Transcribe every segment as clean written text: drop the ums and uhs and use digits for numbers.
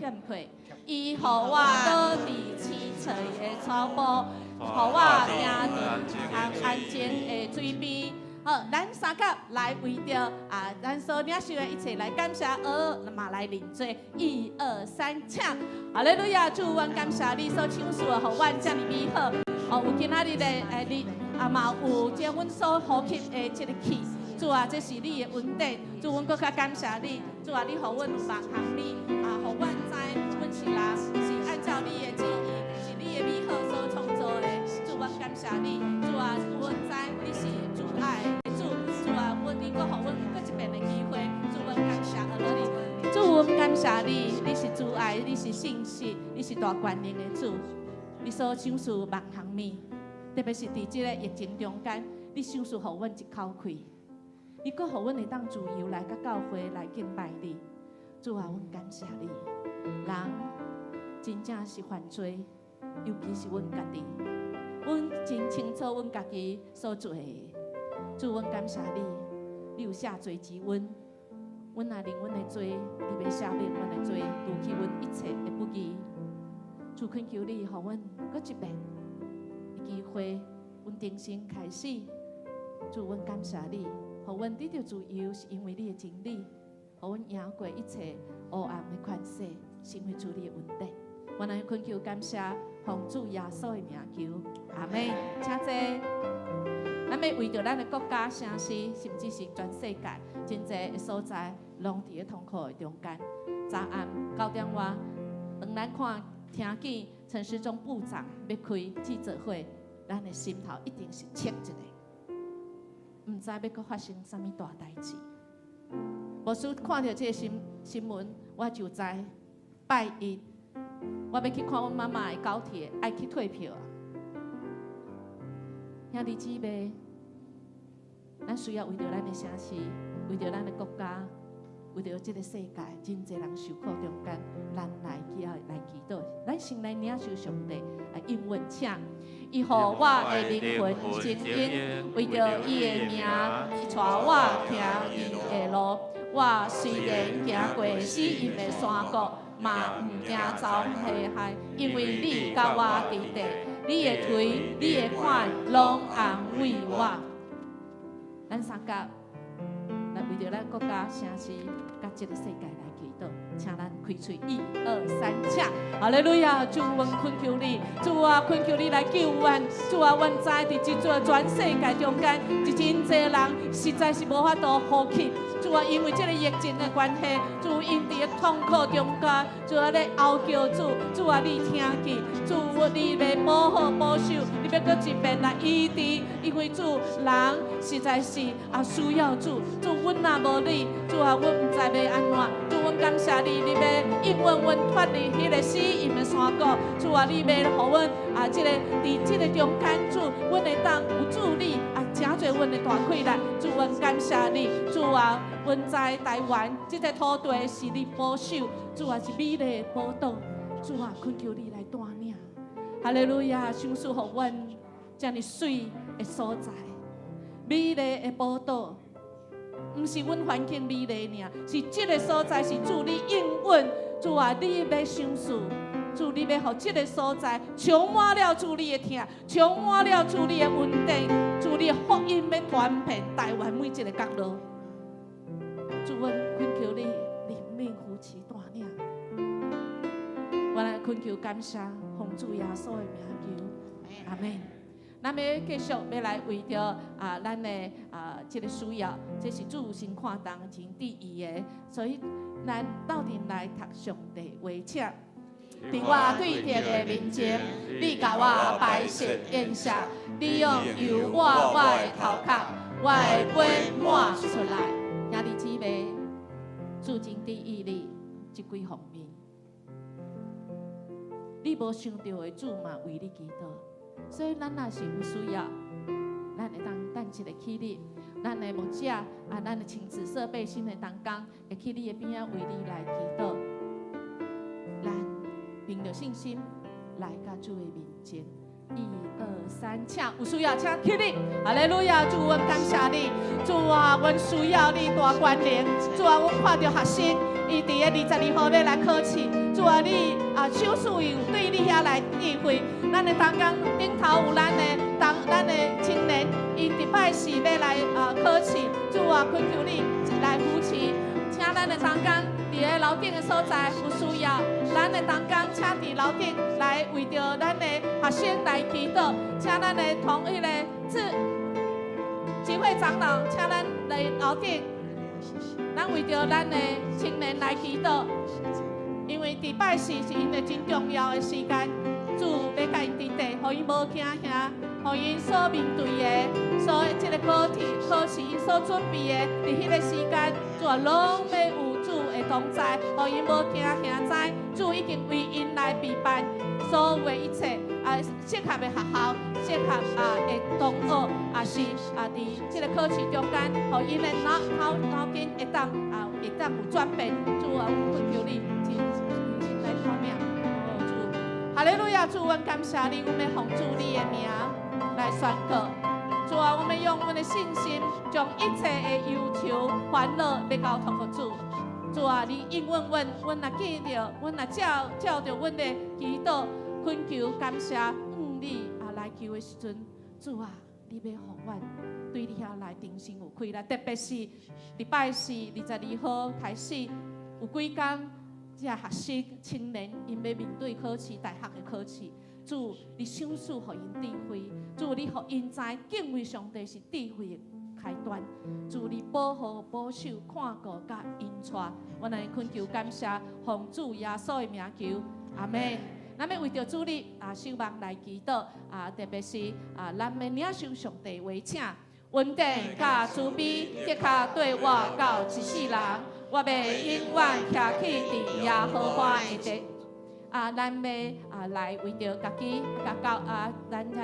欠缺。伊予我倒佇青翠的草坡，予我行佇安靜的水邊。好，咱三甲來為著啊，咱所領受的一切來感謝，嘛來認罪。一二三，請！哈利路亞，主，阮感謝你所賞賜的，予阮遮爾美好。哦，有今仔日的日，啊嘛有這阮所呼吸的這个氣。主啊，這是你的恩典。主，阮閣較感謝你。主啊，你予阮有目通你，啊，予阮知阮是人，是按照你的旨意，是你的美好所創造的。主，阮感謝你。主啊，阮知你是慈愛的主。主啊，阮你閣予阮閣一遍的機會。主，阮感謝阿你。主，阮感謝你，你是慈愛，你是信實，你是大權能的主。你所賞賜萬項物，特別是佇這个疫情中間，你賞賜予阮一口氣。你閣予阮會當自由來佮教會來敬拜你，主啊，阮感謝你。人真正是犯罪，尤其是阮家己，阮真清楚阮家己所做的。主，阮感謝你，你有赦罪之恩。阮若認阮的罪，你欲赦免阮的罪，除去阮一切的不義。主，懇求你，予阮閣一遍的機會，阮重新開始。主，阮感謝你。予阮得著自由，是因為你的真理；予阮贏過一切黑暗的權勢，是因為主你的恩典。我來懇求感謝，奉主耶穌的名求，阿門。請坐。咱欲為著咱的國家、城市，甚至是全世界，真濟的所在，攏佇咧痛苦的中間。昨暗9點外，當咱看聽見陳時中部長欲開記者會，咱的心頭一定是切一下。毋知欲閣發生啥物大代誌。牧師看著這个新聞，我就知拜一我欲去看阮媽媽的高鐵愛去退票啊！兄弟姊妹，咱需要為著咱的城市，為著咱的國家，為著這个世界，真濟人受苦中間，咱來去愛來祈禱。咱先來領受上帝來應允，請。伊予我的靈魂晶瑩，為著伊的名，伊帶我行義的路。我雖然行過死蔭的山谷，嘛毋驚遭禍害，因為你佮我佇地，你的槌、你的棍，攏安慰我。咱三甲來為著咱國家、城市、佮這个世界來祈禱，請咱開喙，一二三，請！哈利路亞！主，阮懇求你，主啊，懇求你來救阮。主啊，阮知佇這座全世界中間，是真濟人實在是無法度呼吸。主啊，因為這个疫情的關係，主𪜶佇个痛苦中間，主啊咧哀叫主，主啊你聽見，主你欲保護保守，你欲閣一遍來醫治，因為主人實在是啊需要主，主阮若無你，主啊阮毋知欲按怎，主阮感謝你，你欲應允阮脫離彼个死蔭的山谷，主啊你欲予阮啊這个佇這个中間，主阮會當有助力啊，誠濟阮的大氣力，主阮感謝你，主啊。阮知台灣這個土地是你保守，主啊是美麗的寶島，主啊懇求你來帶領。哈利路亞，賞賜予阮遮爾媠的所在，美麗的寶島，毋是阮環境美麗爾，是這个所在是主你應允，主啊你欲賞賜。主你欲予這个所在充滿了主你的疼，充滿了主你的恩典，主你的福音欲傳遍台灣每一个角落。主，阮懇求你憐憫扶持帶領，我來懇求感謝，奉主耶穌的名求，阿門。咱欲繼續欲來為著啊，咱的啊這个需要，這是主先看重真第一的，所以咱鬥陣來讀上帝話，請。佇我對敵的面前，你共我擺設宴席，你用油抹我的頭殼，我的杯滿出來。兄弟姊妹，主真注意你這幾方面，你無想著的主嘛為你祈禱，所以咱若是有需要，咱會當等一个起立，咱的牧者啊，咱的穿紫色背心的同工會去你的邊仔為你來祈禱。咱憑著信心來到主的面前。一二三，請有需要請起立。哈利路亞，主，阮感謝你，主啊，阮需要你大權能。主啊，阮看著學生，伊佇个22號欲來考試，主啊，你啊，賞賜伊有對你遐來智慧。咱的同工頂頭有咱的當咱的青年，𪜶禮拜四欲來啊考試，主啊，懇求你來扶持，請咱的同工佇咧樓頂的所在有需要，咱的同工請佇樓頂來為著咱的學生來祈禱，請咱的同彼個執會長老，請咱來樓頂，咱為著咱的青年來祈禱，因為禮拜四是𪜶的真重要的時間，主欲共𪜶佇地，予𪜶無驚嚇，予𪜶所面對的，所這個考題考試𪜶所準備的，佇彼個時間，主啊，攏欲有主的同在，予𪜶無驚嚇知，主已經為𪜶來備辦所有的一切啊，適合的學校，適合啊的同學，也是啊，佇這個考試中間，予𪜶的腦頭腦筋會當啊，會當有轉變。主啊，阮懇求你，親親來托命。哦，主，哈利路亞，主，阮感謝你，阮欲奉主你的名來宣告。主啊，阮欲用阮的信心，將一切的憂愁煩惱來交託予主。主啊，你應允阮，阮若記著，阮若照照著阮的祈禱、懇求、感謝，向你啊來求的時陣，主啊，你欲予阮對你遐來重新有氣力，特別是禮拜四22號開始，有幾工，這學生青年𪜶欲面對考試，大學的考試。主，你賞賜予𪜶智慧，主，你予𪜶知敬畏上帝是智慧的開端。主，你保護、保守、看顧佮引帶，阮來懇求感謝，奉主耶穌的名求，阿門。咱欲為著主日啊，守望來祈禱啊，特別是啊，咱欲領受上帝話請，恩典佮慈悲，的確綴我到一世人，我欲永遠徛起佇耶和華的殿。啊，咱欲啊來為著家己、佮教啊，咱遮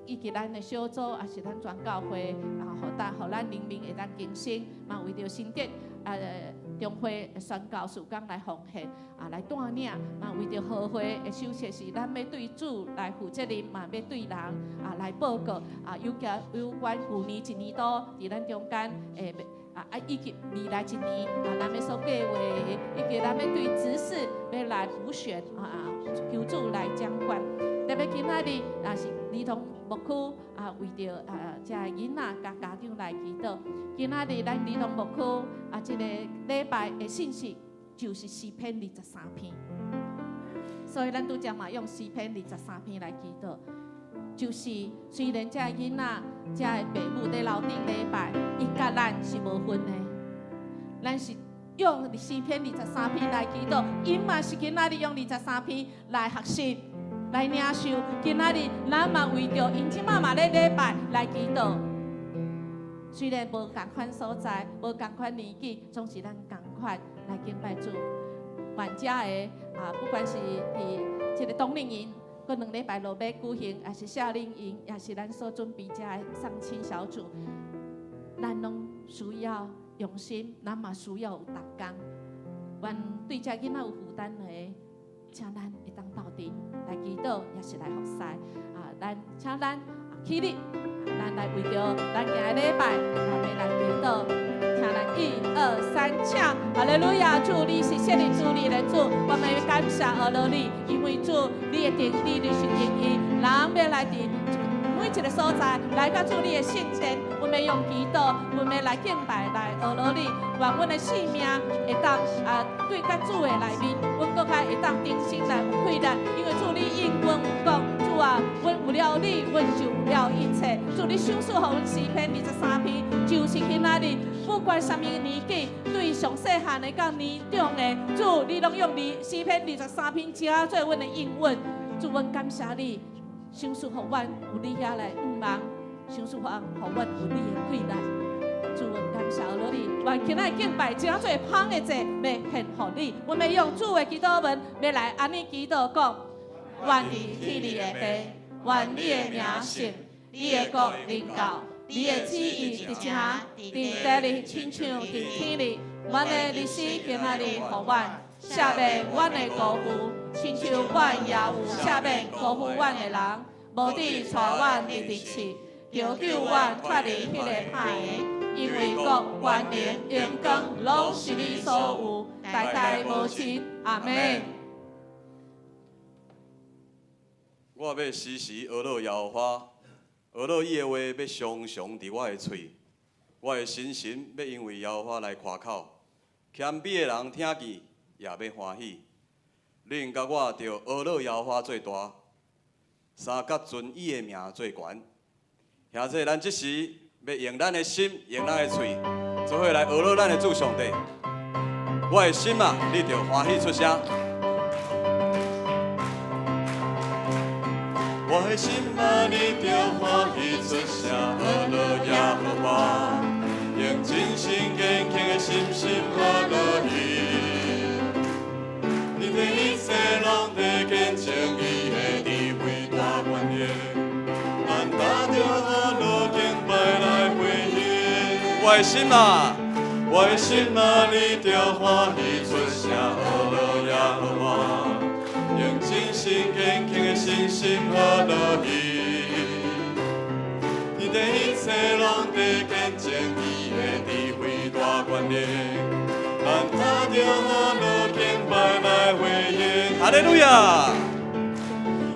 以及咱的小組，也是咱全教會啊，予咱予咱靈命會當更新，嘛為著新竹啊中會的宣教事工來奉獻啊，來帶領，嘛為著和會的首先是咱欲對主來負責任，嘛欲對人啊來報告啊，有關有關舊年一年度佇咱中間的啊啊，以及未來一年啊，咱欲所計劃的，以及咱欲對執事欲來補選啊，求主來掌管。特別今仔日也是兒童牧區啊，為著啊這囡仔佮家長來祈禱。今仔日咱兒童牧區啊，這個禮拜的信息就是詩篇二十三篇，所以咱拄才嘛用詩篇二十三篇來祈禱。就是雖然這囡仔、這爸母佇樓頂禮拜，伊佮咱是無份的，咱是用詩篇二十三篇來祈禱，𪜶嘛是今仔日用二十三篇來學習、來領受。今仔日咱嘛為著𪜶這擺嘛咧禮拜來祈禱。雖然無仝款所在，無仝款年紀，總是咱仝款來敬拜主。萬家的啊，不管是佇這個冬令營，閣兩禮拜落欲舉行，抑是夏令營，抑是咱所準備這个相親小組，咱攏需要用心，咱嘛需要有同工。願對這囡仔有負擔的，請咱會當鬥陣來祈禱，抑是來服侍啊！咱請咱起立，咱來為著咱今个禮拜，咱欲來祈禱。請咱一二三，請！哈利路亞！主，你是設立主日的主，我們感謝阿羅你，因為主，你的定義就是定義，人欲來佇每一個所在來到主你的聖殿，阮欲用祈禱，阮欲來敬拜來阿羅你，願阮的性命會當啊對佮主的內面，阮閣較會當重新來有氣力，因為主你應允講，主啊，阮有了你，阮就有了一切。主你賞賜予阮詩篇二十三篇，就是今仔日不管啥物年紀，對上細漢的到年長的，主你攏用你詩篇二十三篇成做阮的應允。主，阮感謝你，賞賜予阮有你遐來向望，賞賜予阮有你的氣力。主，阮感謝你，願今仔敬拜成做芳的祭，欲獻予你。阮欲用主的祈禱文，欲來按呢祈禱講：願佇天裡的父，願你的名聖，你的國臨到，你的旨意佇遮佇地裡親像佇天裡。阮的日食今仔日予阮，赦免阮的辜負，親像阮也有赦免辜負阮的人，無得帶阮入試，求救阮脫離彼个歹的。因為國、權能、榮光，攏是你所有，代代無盡。阿們。我欲時時呵咾耶和華，呵咾伊的話欲常常佇我的喙，我的心神欲因為耶和華來誇口，謙卑的人聽見也欲歡喜。恁佮我著呵咾耶和華做大，相佮尊伊的名做懸。兄弟，咱這時欲用咱的心，用咱的喙，做伙來呵咾咱的主上帝。我的心啊，你著歡喜出聲。我的心啊，你著歡喜出聲，呵咾耶和華，用真心虔敬的心心呵咾伊。天地一切攏佇見證伊的智慧大權能，咱擔著呵咾敬拜來回應。我的心啊，我的心啊，你著歡喜出聲，呵咾耶和華，用真心虔敬的心心呵咾伊。天地一切攏佇見證伊的智慧大權能，咱擔著呵咾敬拜來回應。哈利路亞，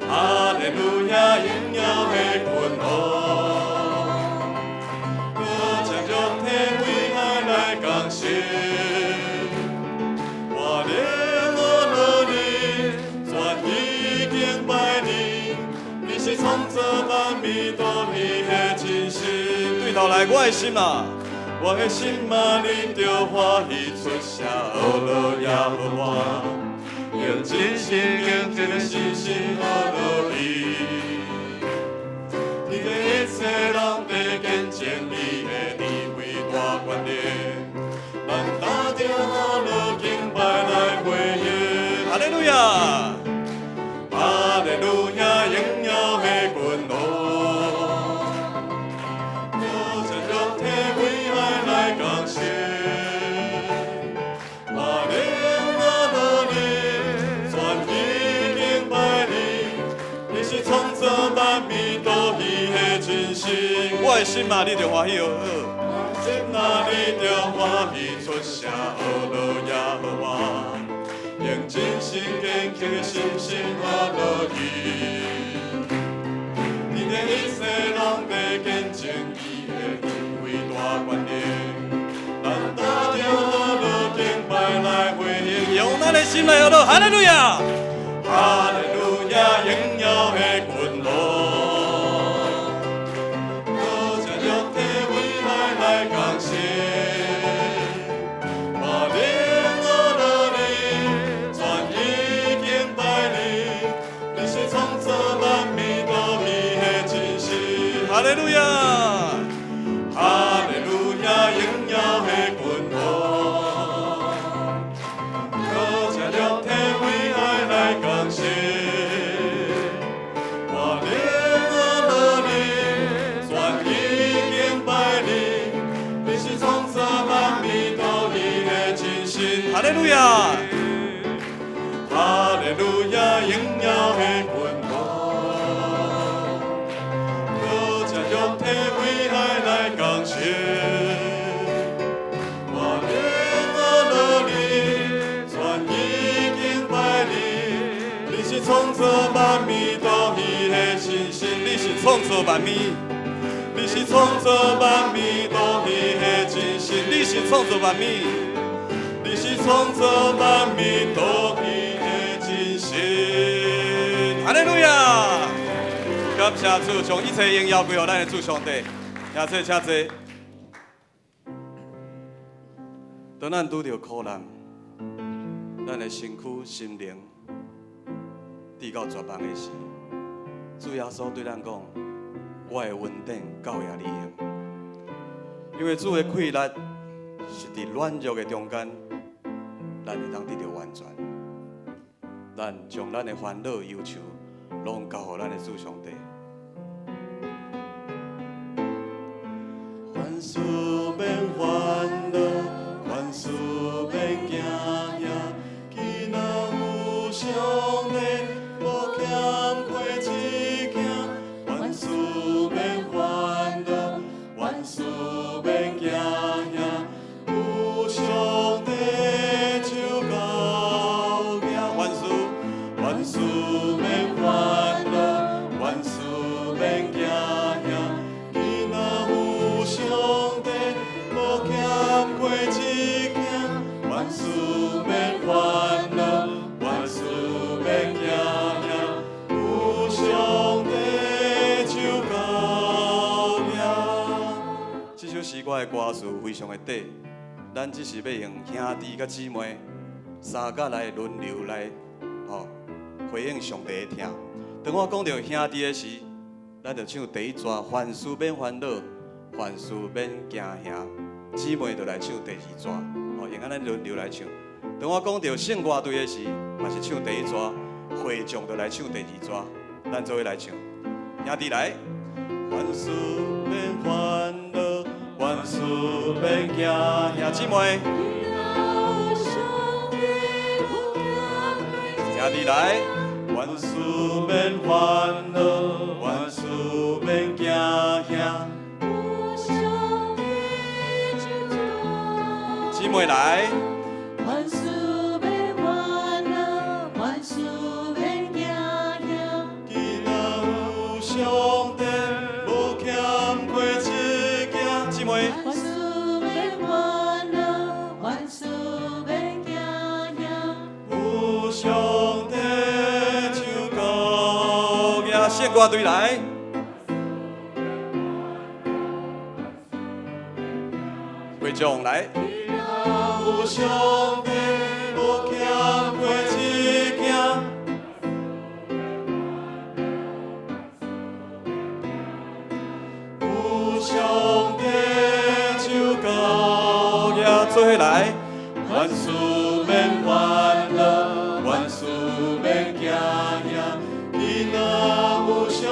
哈利路亞，榮耀的君王，閣將肉體為愛來降生。我靈呵咾你，全意敬拜你，你是創造萬物獨一的真神。對頭來，我的心啊，我的心啊，你著歡喜出聲，呵咾耶和華，用真心敬虔的心心呵咾伊。天地一切攏佇見證伊的智慧大權能，咱擔著呵咾敬拜來回應。哈利路亞，哈利路亞，榮耀的君王，閣將肉體為愛來降生。我靈呵咾你，全意敬拜你，你是創造萬物獨一的真神。我的心啊，你著歡喜呵。心啊，你著歡喜出聲，呵咾耶和華，用真心虔敬的心心呵咾伊。天地一切攏佇見證伊的智慧大權能，咱擔著呵咾敬拜來回應。用咱的心來呵咾，哈利路亞，哈利路亞，榮耀的君王，閣將肉體為愛來降生。我靈呵咾你，全意敬拜你，你是創造萬物獨一的真神。哈利路亞，哈利路亞，榮耀的君王，閣將肉體為愛來降生。我靈呵咾你，全意敬拜你，你是創造萬物獨一的真神。哈利路亞，哈利路亞，榮耀的君王，閣將肉體為愛來降生。我靈呵咾你，全意敬拜你，你是創造萬物獨一的真神。你是創造萬物，你是創造萬物獨一的真神。你是創造萬物，你是創造萬物獨一的真神。哈利路亞！感謝主，將一切榮耀歸予咱的主上帝。請坐，請坐。當咱拄著苦難，咱的身軀、心靈至到絕望的時，主耶穌對咱講：我的恩典夠予你用。因為主的氣力是佇軟弱的中間，咱會當得著完全。咱將咱的煩惱、憂愁，攏交予咱的主上帝。凡事免煩惱，凡事免驚嚇，既若有上帝，無欠缺一件。凡事免煩惱，凡事免驚的歌詞非常的短，咱只是欲用兄弟佮姊妹三角來輪流來，吼回應上帝的疼。當我講著兄弟的時，咱就唱第一逝，凡事免煩惱，凡事免驚嚇。姊妹就來唱第二逝，吼，用按呢輪流來唱。當我講著聖歌隊的時，嘛是唱第一逝，會眾就來唱第二逝，咱做伙來唱。兄弟來，凡事免煩惱，凡事免驚嚇，姊妹。兄弟來，凡事免煩惱，凡事免驚嚇。姊妹來。凡事免煩惱，凡事免驚嚇。既若有上帝，無欠過一件。姊妹。凡事免煩惱，凡事免驚嚇。有上帝手高舉，聖歌隊來。會眾來。有上帝，無欠過一件。有上帝手高舉，做伙來。凡事免煩惱，凡事免驚嚇。既若有上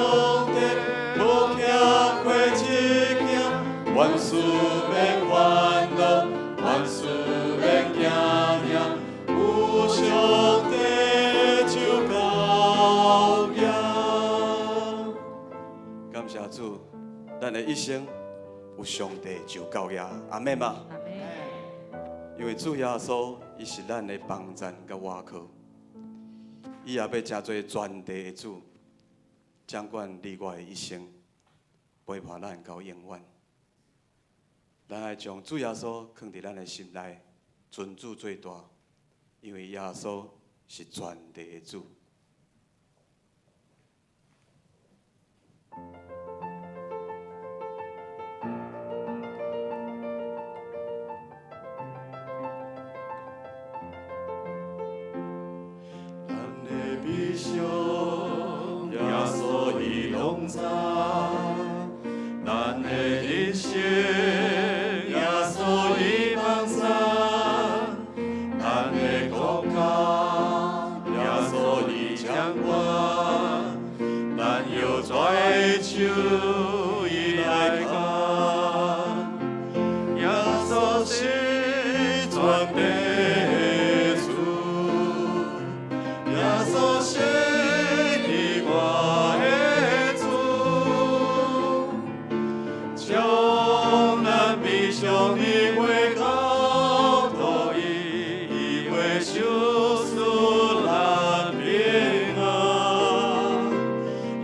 帝，無欠過一件。凡事免煩惱，凡事免驚嚇。有上帝手高舉。感謝主，咱的一生有上帝就夠額，阿們嗎？阿們。因為主耶穌，伊是咱的幫贊佮倚靠，伊也欲成做全地的主，掌管你我的一生，陪伴咱到永遠。咱愛將主耶穌囥佇咱的心內，尊主最大，因為耶穌是全地的主。咱的悲傷，耶穌伊攏知；咱的人生，耶穌伊幫贊；咱的國家，耶穌伊掌管；咱搖跩的手，伊來牽。耶穌是全地的主，耶穌是你我的主，將咱悲傷的話交託伊，伊會賞賜咱平安。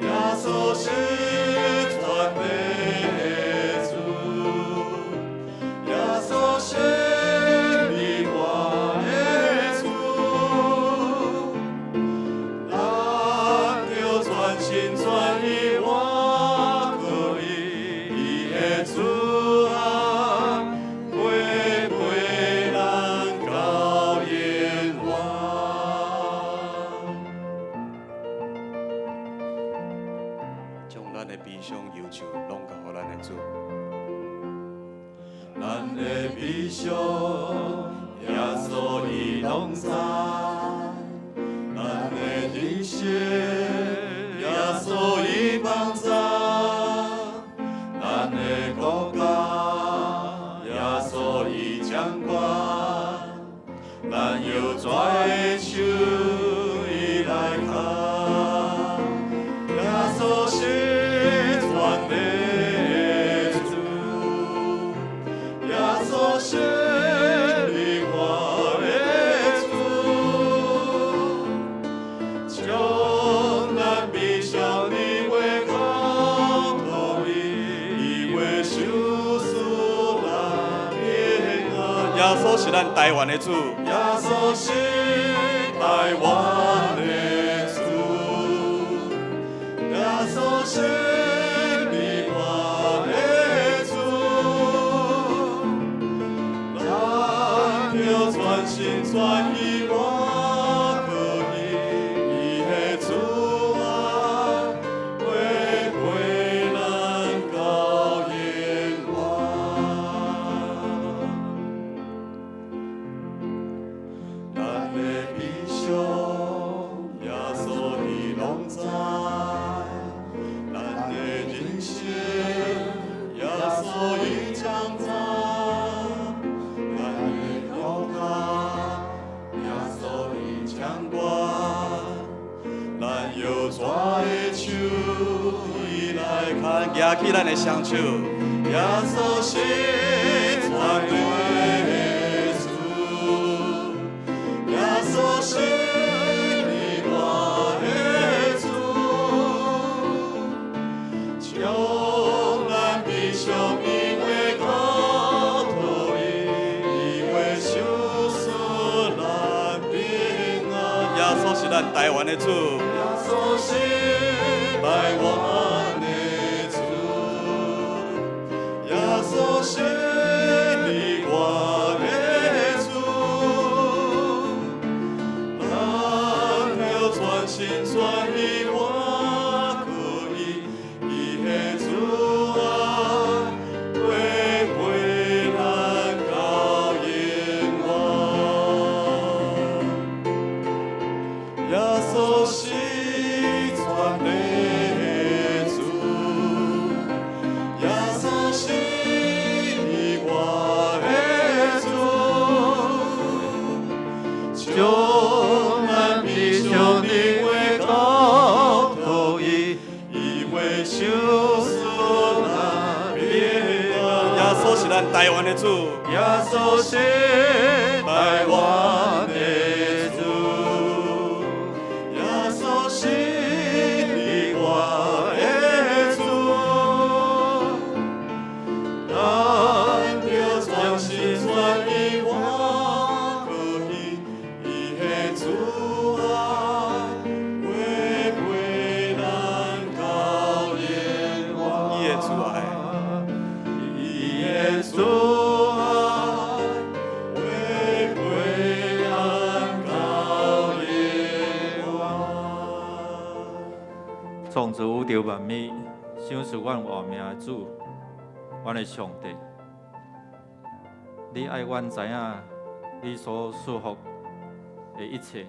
耶穌是全地的主，耶穌是你我的主，咱著全心全意倚靠伊，伊的慈愛會陪咱到永遠。將咱的悲傷憂愁攏交予咱的主。咱的悲傷，耶穌伊攏知；咱的人生，耶穌伊幫贊；咱的國家，耶穌伊掌管；咱搖跩的手，伊來牽。耶穌是全地的主，耶穌是你我的主，將咱悲傷的話交託伊，伊會賞賜咱平安。耶穌是咱台灣的主，耶穌是台灣的主，耶穌是你我的主，全意倚靠伊，伊的慈愛會陪咱到永遠。咱的悲傷，耶穌伊攏知；咱的人生，耶穌伊掌知；咱的苦難，耶穌伊掌管。咱搖紙的手，伊來牽，舉起咱的雙手，耶穌是全能的主，耶穌是你我的主，將咱悲傷的話交託伊，伊會賞賜咱平安。耶穌是咱台灣的主，耶穌是台灣的主，耶穌是你我的主，咱要全心全意倚靠伊，伊的慈愛會陪咱到永遠。耶穌是全能的主，耶穌是你我的主，將咱悲傷的話交託伊，伊會賞賜咱平安。耶穌是咱台灣的主，耶穌是台灣的主，耶穌是你我的主，咱著全心全意倚靠伊，伊的慈愛會陪咱到永遠。伊的慈愛，伊的慈愛會陪咱到永遠。創造宇宙萬物，賞賜阮活命的主，阮的上帝，你愛阮知影你所賜福的一切。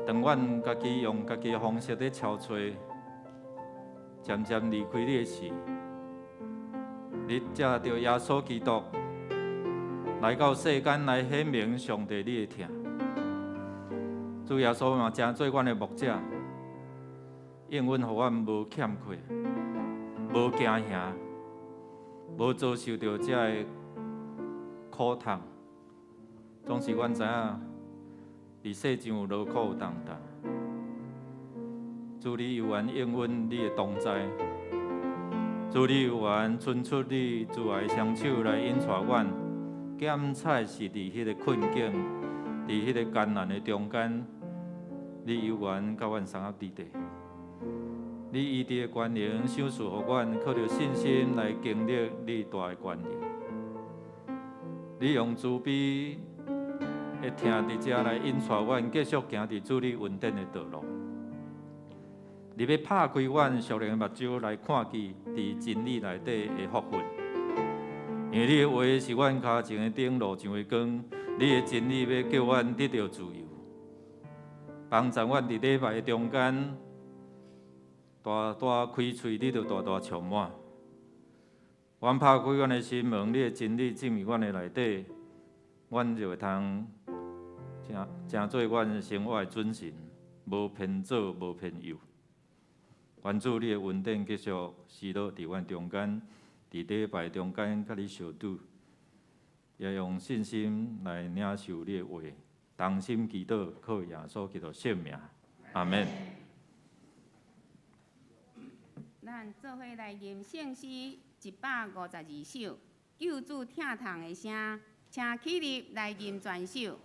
當阮家己用家己的方式咧敲揣，漸漸離開你的時，你藉著耶穌基督來到世間來顯明上帝你的疼。主耶穌嘛，成做阮的牧者，應允予阮無欠缺，無驚嚇，無遭受著這个苦痛。總是阮知影，佇世上有勞苦有重擔。主你猶原應允你的同在，主你猶原伸出你慈愛的雙手來引帶阮，減彩是佇彼個困境，佇彼個艱難的中間，你猶原佮阮相合佇地。你醫治的權能，賞賜予阮，靠著信心來經歷你大的權能。你用慈悲的疼佇遮來引帶阮，繼續行佇主你恩典的道路。你欲拍開阮屬靈的目睭，來看見佇真理內底的福分。因為你的話是阮跤前的燈，路上的光。你的真理欲叫阮得著自由，幫助阮佇禮拜的中間，大大開喙，你就大大充滿。阮拍開阮的心門，你的真理進入阮的內底，阮就會通成成做阮生活的準繩，無偏左，無偏右。願主你的恩典繼續施落佇阮中間，佇禮拜中間佮你相拄，也用信心來領受你的話，同心祈禱，靠耶穌基督聖名，阿門。咱做伙來吟聖詩152首，救主疼痛的聲，請起立來吟全首。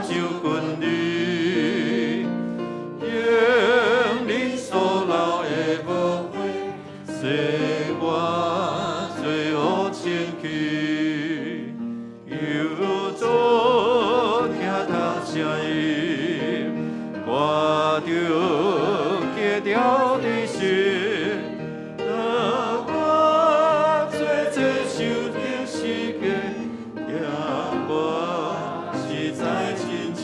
就近你，用你所流的寶血，洗我罪惡清去，求主聽他聲音，掛著基條的心，若我做這受定時間，聽我實在真親。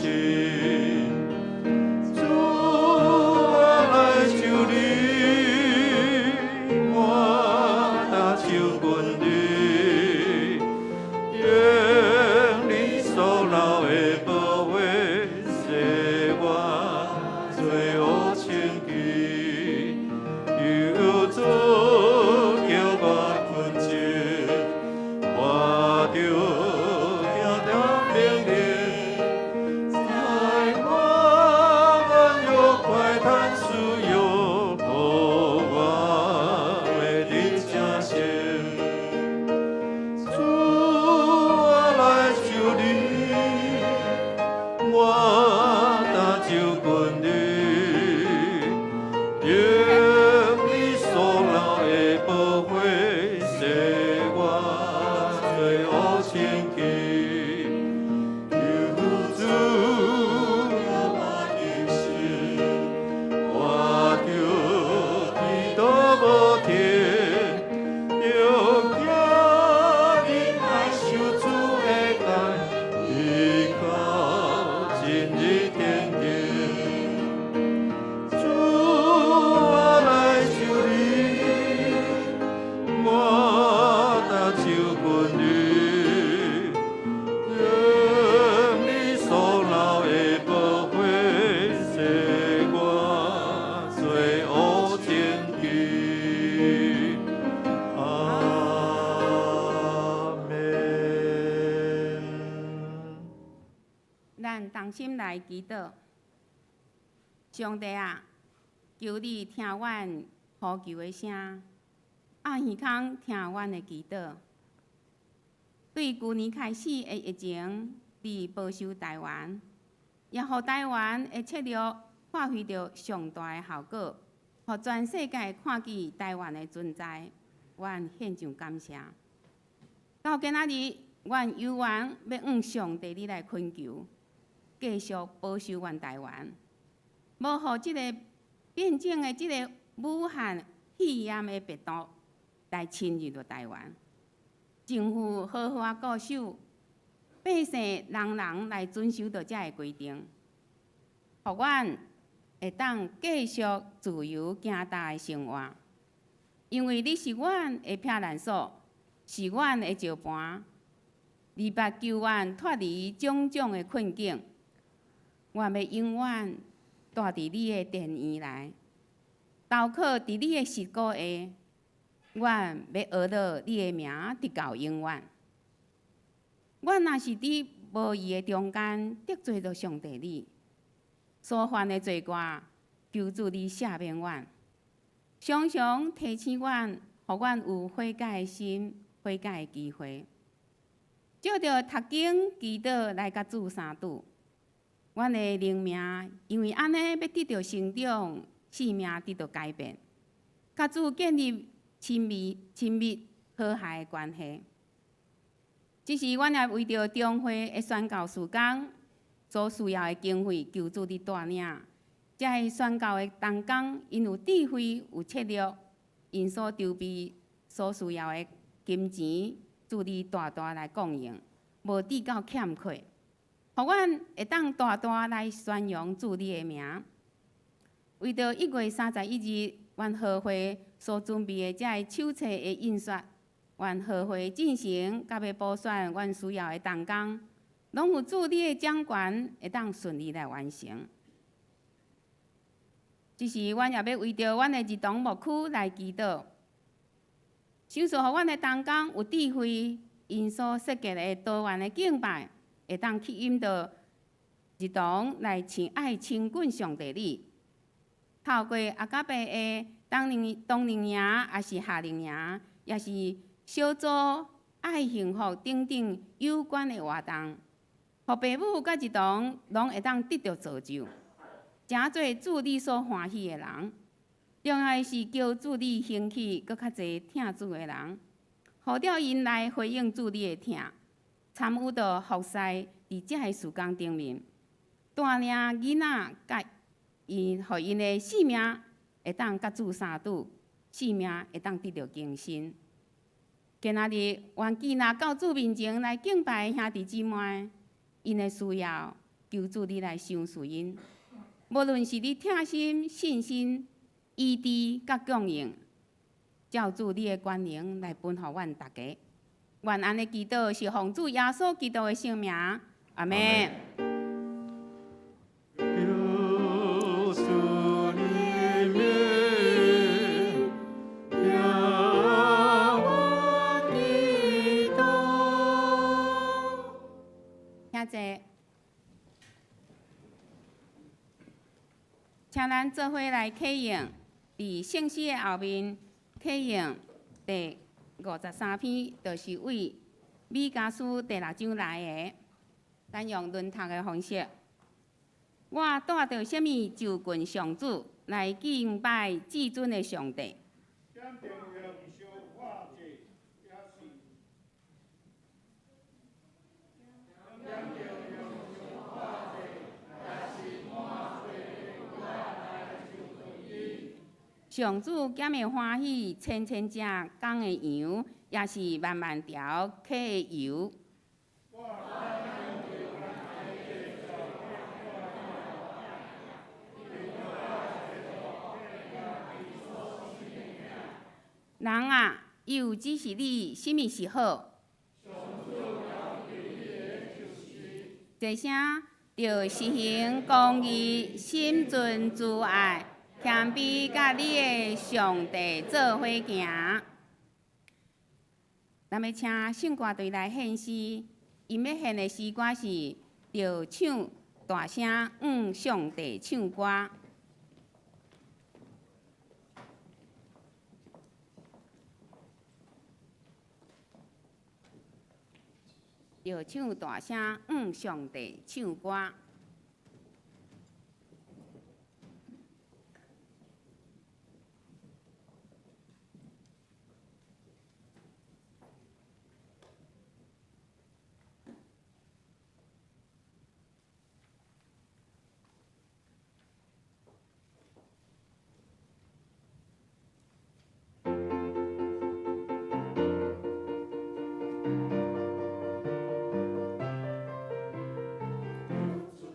主，我來求你，我懇求近你，用你所流的寶血，洗我罪惡清去，求主叫我純淨，我著聽從命令，在我軟弱快嘆需要，予我的靈成聖。主，我來求你，我懇求近你，用你所流的寶血，洗我罪惡清去，求主聽我的心，我著祈禱無停，著行忍耐受主的愛，依靠真理天定。主，我來求你，我懇求近你，用你所流的寶血，洗我罪惡清去。阿們。咱同心來祈禱，上帝啊，求你聽阮呼求的聲，掩耳孔聽阮的祈禱。對舊年開始的疫情，你保守台灣，也予台灣的策略發揮著上大的效果，予全世界看見台灣的存在，阮獻上感謝。到今仔日，阮猶原欲向上帝你來懇求，繼續保守阮台灣，無予這个變種的這个武漢肺炎的病毒來侵入著台灣。政府好好仔固守，百姓人人來遵守著這个規定，予阮會當繼續自由行動的生活。因為你是阮的避難所，是阮的石磐，你捌救阮脫離種種的困境。阮欲永遠蹛佇你的殿院內，投靠佇你的膝股下。阮欲學著你的名，直到永遠。阮若是佇無意的中間得罪著上帝你，所犯的罪過，求主你赦免阮，常常提醒阮，予阮有悔改的心、悔改的機會。藉著讀經、祈禱來佮主相拄，阮的靈命因為按呢欲得著成長，生命得著改變，佮主建立親密、親密和諧的關係。這是阮也為著中會的宣教事工所需要的經費，求主你帶領。這个宣教的同工，𪜶有智慧、有策略，𪜶所籌備所需要的金錢，主你大大來供應，無致到欠缺，予阮會當大大來宣揚主你的名。為著1月31日，阮和會所準備的這个手冊的印刷，阮和會進行，佮欲補選阮需要的同工，攏有主你的掌權，會當順利來完成。這時，阮也欲為著阮的兒童牧區來祈禱，賞賜予阮的同工有智慧，𪜶所設計的多元的敬拜，會當吸引著兒童來親愛親近上帝你。透過阿加貝的冬令營，抑是夏令營，抑是小組愛幸福等等有關的活動。予爸母佮兒童攏會當得著造就，成做主你所歡喜的人。重要的是求主你興起閣較濟疼主的人，呼召𪜶來回應主你的疼，參與到服侍佇這个事工頂面，帶領囡仔佮𪜶，予𪜶的性命會當佮主相拄，性命會當得著更新。今仔日願見若到主面前來敬拜的兄弟姊妹，𪜶的需要，求主你來賞賜𪜶。無論是你疼心、信心、醫治佮供應，照主你的權能來分予阮逐家。願按呢祈禱是奉主耶穌基督的聖名，阿們。求主憐憫，聽阮祈禱。請坐。請咱做伙來啟用，佇聖詩的後面啟用第53篇，就是為彌迦書第六章來的。咱用輪讀的方式。我帶著啥物就近上主來敬拜至尊的上帝？上主敢會歡喜千千隻公的羊，抑是萬萬條溪的油？人啊，伊有指示你啥物是好？坐聲著實行公義，心存慈愛，謙卑佮你的上帝做伙行。咱欲請聖歌隊來獻詩，𪜶欲獻的詩歌是著唱大聲向上帝唱歌。著唱大聲向上帝唱歌。主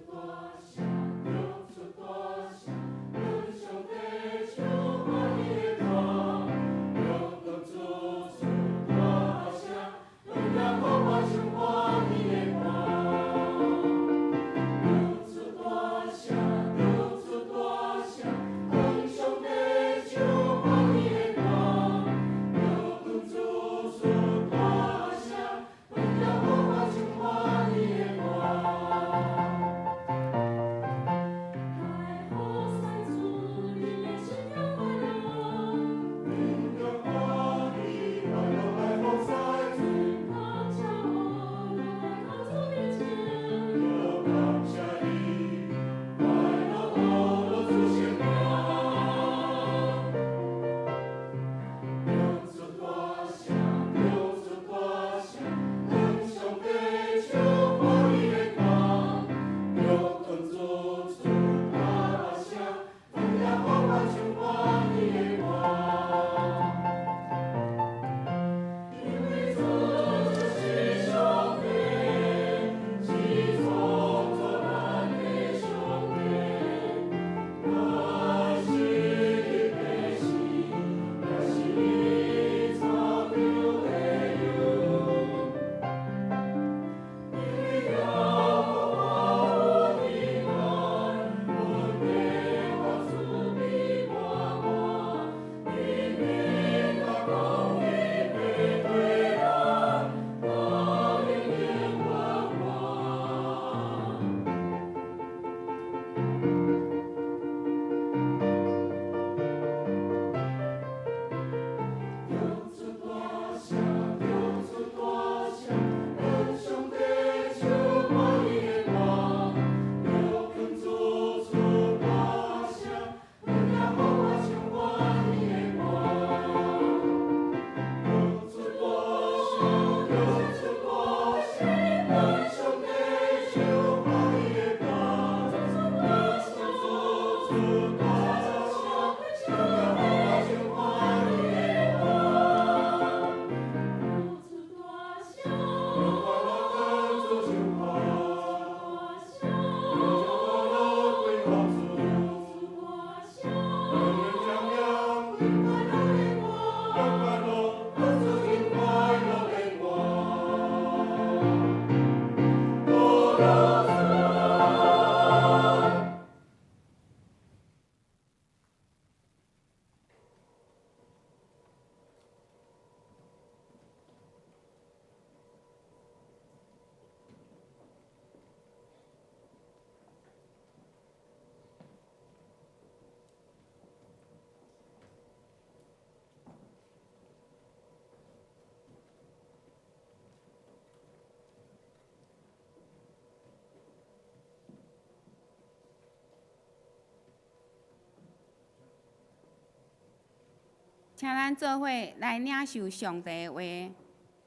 請咱做伙來領受上帝的話，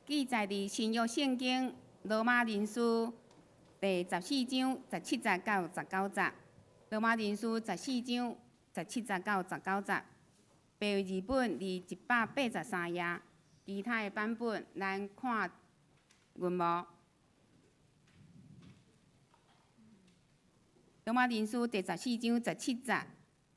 記載佇新約聖經羅馬人書第14章17節到19節。羅馬人書十四章十七節到十九節，白字本佇183頁，其他的版本咱看銀幕。羅馬人書第14章17節，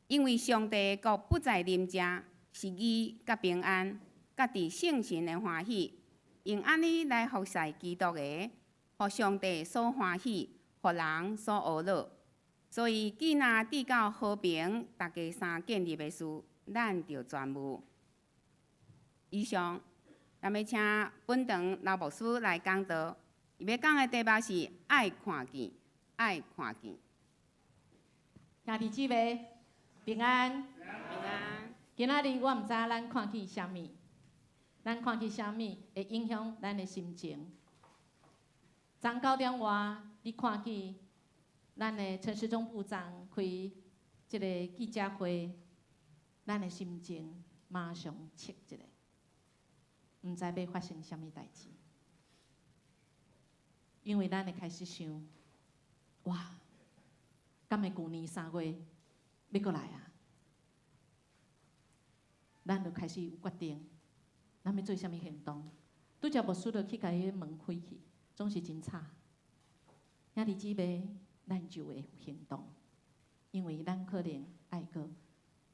因為上帝的國不在啉食，是義佮平安，佮佇聖神的歡喜，用按呢來服侍基督的，予上帝所歡喜，予人所呵咾。所以，既若得到和平，大家相建立的事，咱著專務。以上，咱欲請本堂老牧師來講道，伊欲講的題目是愛看見，愛看見。兄弟姊妹平安。平安。今仔日我毋知咱看見啥物，咱看見啥物會影響咱的心情。昨9點外，你看見咱的陳時中部長開這個記者會，咱的心情馬上切一下，毋知欲發生啥物代誌，因為咱會開始想，哇，敢會舊年3月欲閣來啊？咱就開始有決定，咱欲做啥物行動。拄才牧師就去共彼門開去，總是真慘。兄弟姊妹，咱就會有行動，因為咱可能愛閣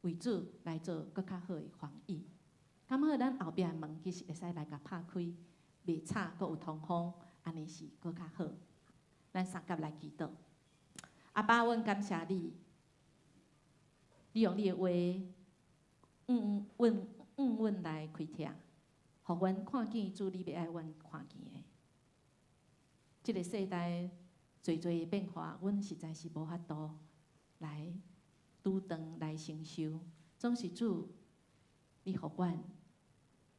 為主來做閣較好的防疫。敢好，咱後壁的門其實會使來共拍開，袂吵，閣有通風，按呢是閣較好。咱相佮來祈禱。阿爸，阮感謝你，你用你的話，阮來開拓，予阮看見主你欲愛阮看見的。這个世代濟濟的變化，阮實在是無法度來拄當來承受。總是主，你予阮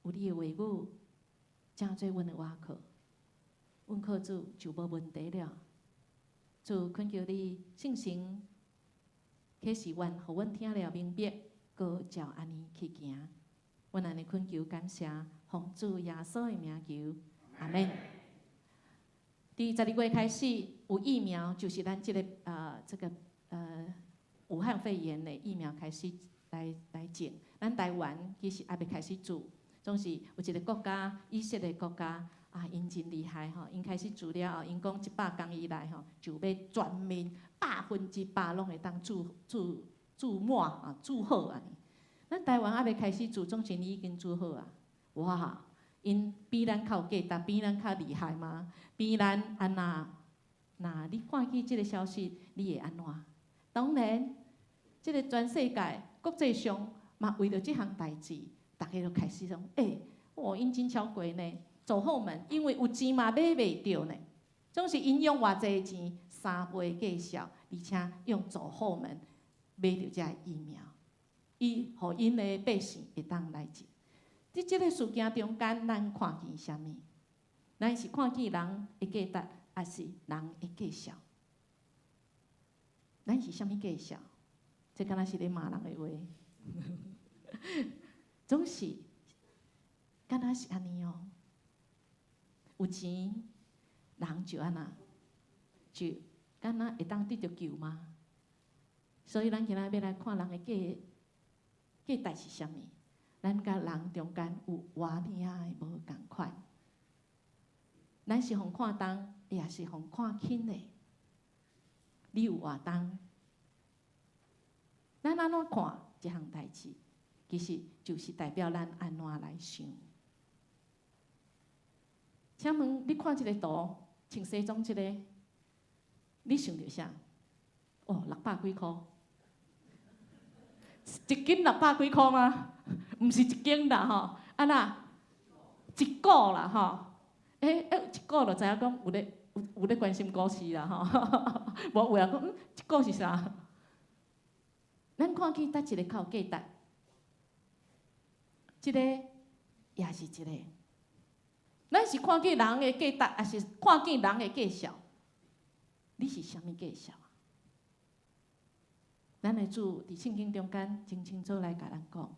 有你的話語，成做阮的倚靠，阮靠主就無問題了。主懇求你聖神啟示阮，予阮聽了明白，閣照按呢去行。阮按呢懇求感謝，奉主耶穌的名求，阿們。佇12月開始有疫苗，就是咱這個武漢肺炎的疫苗開始來種。咱台灣其實猶未開始注，總是有一個國家，以色列國家啊，𪜶真厲害吼，𪜶開始注了後，𪜶講100工以內吼，就欲全民100%攏會當注注注滿啊，注好按呢。咱台灣猶未開始注，總是你已經注好啊！哇，𪜶比咱較有價值，比咱較厲害嗎？比咱按怎？若你看見這個消息，你會按怎？當然，這個全世界國際上嘛，為著這項代誌，逐家都開始講：欸，哦，𪜶真超過呢，走後門，因為有錢嘛買袂著呢。總是𪜶用偌濟錢，3倍價數，而且用走後門買著這個疫苗，伊予𪜶的百姓會當來接。佇這個事件中間，咱看見啥物？咱是看見人的價值，抑是人的價數？咱是啥物價數？這敢若是咧罵人的話，總是敢若是按呢哦。有錢人就按怎，就敢若會當得著救嗎？所以咱今仔欲來看人的價值是啥物？咱佮人中間有偌爾仔的無仝款？咱是予看重，抑是予看輕的？你有偌重？咱按怎看這項代誌？其實就是代表咱按怎來想。請問你看這個圖，穿西裝這個，你想著啥？哦，六百幾箍，一斤六百幾箍嗎？毋是一斤啦吼，啊那一股啦吼。欸欸，一股就知影講有咧關心股市啦吼。無有人講，一股是啥？咱看見佗一個較有價值，這個也是一個。咱是看見人的價值，抑是看見人的價數？你是啥物價數啊？咱的主佇聖經中間真清楚來共咱講，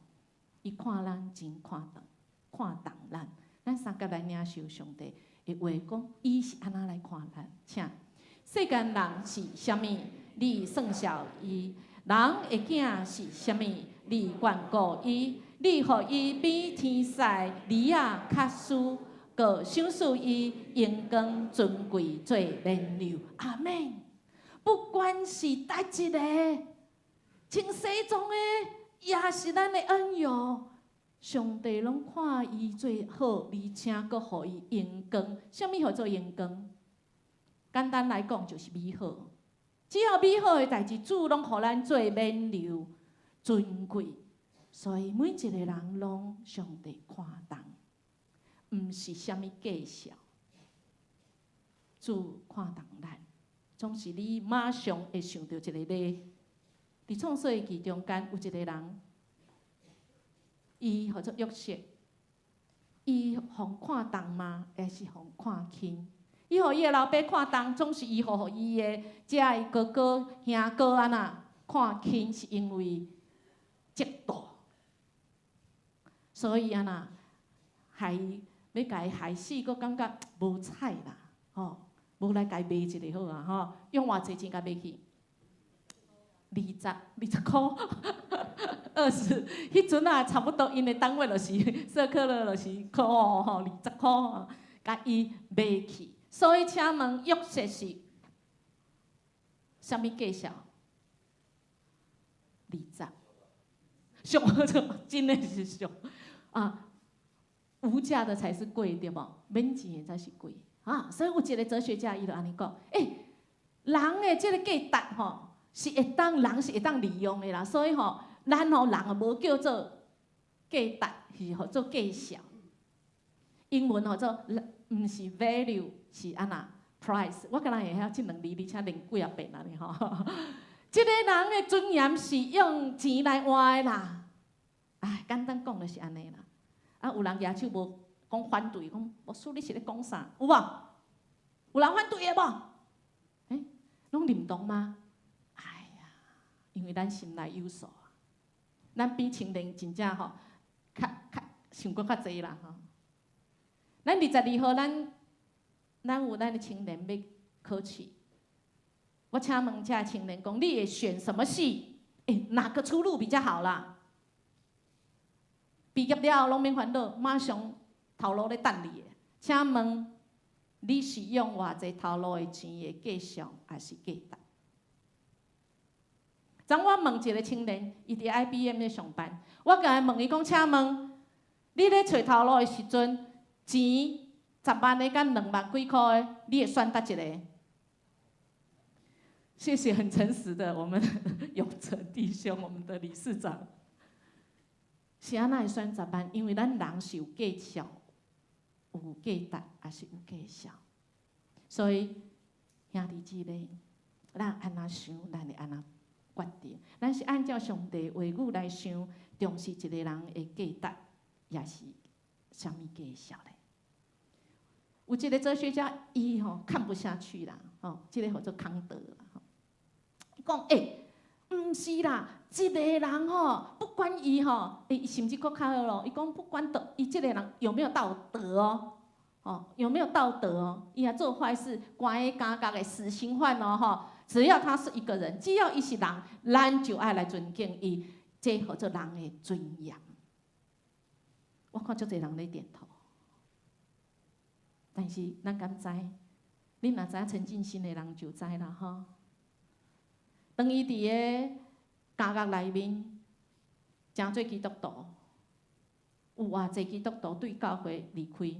伊看咱真看重，看重咱。咱相佮來領受上帝的話講，伊是按怎來看咱？請世間人是啥物？你算數伊；人的囝是啥物？你眷顧伊？你予伊比天使兒仔較輸，閣賞賜伊榮光尊貴做冕旒。阿門。不管是佗一个穿西裝的，抑是咱的恩友，上帝攏看伊做好，而且閣予伊榮光。啥物叫做榮光？簡單來講，就是美好。只要美好的代誌，主攏予咱做冕旒尊貴。所以每一個人攏上帝看重，毋是啥物價數。主看重咱，總是你馬上會想著一個例。佇創世記中間有一個人，伊號做約瑟，伊予看重嗎？抑是予看輕？伊予伊的老爸看重，總是伊予伊的遮的哥哥兄哥按怎看輕，是因為嫉妒。所以按怎害欲共伊害死，閣感覺無彩啦，吼，無來共伊賣一下好啊，吼，用偌濟錢共賣去？20箍，20，彼陣啊，差不多𪜶的單位就是舍克勒，就是箍吼，20箍，共伊賣去。所以請問約瑟是啥物價數？二十，俗真的是俗啊！無價的才是貴，對無？免錢的才是貴啊！所以有一個哲學家，伊就按呢講：欸，人的這個價值吼，是會當人是會當利用的啦，所以吼，咱吼人啊無叫做價值，是號做價數。英文號做毋是 value，是按怎 price。我敢若會曉這兩字，而且練幾仔遍按呢吼。這個人的尊嚴是用錢來換的啦。唉，簡單講就是按呢啦。啊，有人舉手無講反對，講牧師你是咧講啥？有無？有人反對的無？欸，攏認同嗎？因為咱心內有數，咱比青年真正吼，較較想閣較濟啦吼。咱22號，咱有咱的青年欲考試。我請問遮青年講，你會選什麼系？欸，哪個出路比較好啦？畢業了後攏免煩惱，馬上頭路咧等你。請問你是用偌濟頭路的錢的計算，抑是價值？昨我問一個青年，伊佇 IBM 咧上班，我共伊問伊講，請問你咧揣頭路的時陣，錢10萬的佮2萬幾箍的，你會選佗一个？謝謝很誠實的我們永成弟兄，我們的理事長。是按怎會選10萬？因為咱人是有計較、有價值，抑是有計數。所以兄弟姊妹，咱按怎想，咱會按怎決定。咱是按照上帝話語來想，重視一個人的價值，抑是啥物計數咧？有一個哲學家，伊吼看不下去啦，吼，這個號做康德啦，吼，講欸，毋是啦，一個人吼，不管伊吼，欸，甚至閣較好咯，伊講不管道，伊這個人有沒有道德哦，哦，有沒有道德哦？伊若做壞事，關佇監獄的死刑犯哦，吼，只要他是一個人，只要伊是人，咱就愛來尊敬伊，這號做人的尊嚴。我看足濟人咧點頭，但是咱敢知？恁若知影陳進興的人就知啦吼。當伊佇个監獄內面，成做基督徒，有偌濟基督徒對教會離開，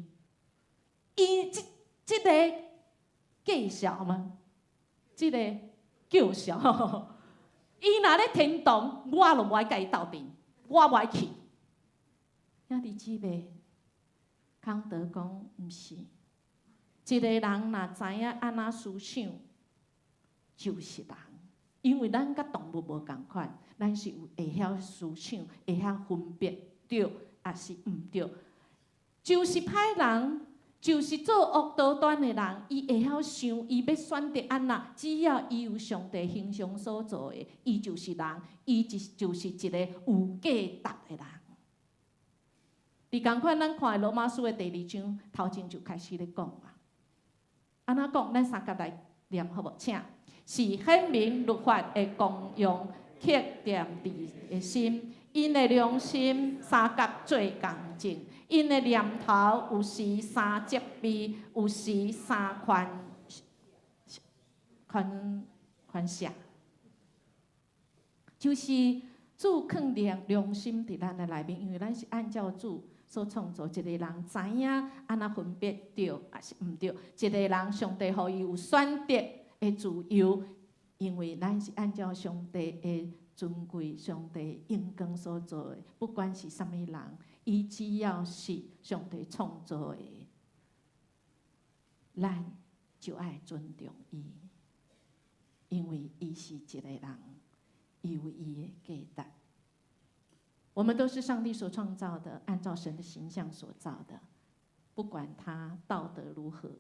伊這個計數嗎？這個叫囂，伊若咧天堂，我就無愛共伊鬥陣，我無愛去。兄弟姊妹，康德講毋是，一個人若知影按怎思想，就是人。因為咱佮動物無仝款，咱是有會曉思想，會曉分別對抑是毋對。就是歹人，就是做惡多端的人，伊會曉想，伊欲選擇按怎，只要伊有上帝形象所造的，伊就是人，伊就是一個有價值的人。佇仝款，咱看羅馬書的第二章頭前就開始咧講啊。按怎講？咱三佮來念好無？請，是顯明律法的功用，克定的心，𪜶的良心相佮做仝證，𪜶的念頭有時相責備，有時相勸勸勸赦，就是主囥良心佇咱的內面，因為咱是按照主所創造，一個人知影按怎分別對抑是毋對。一個人上帝予伊有選擇的自由，因為咱是按照上帝的尊貴、上帝榮光所做的，不管是啥物人，伊只要是上帝創造的，咱就愛尊重伊，因為伊是一個人，伊有伊的價值。我們都是上帝所創造的，按照神的形象所造的，不管他道德如何，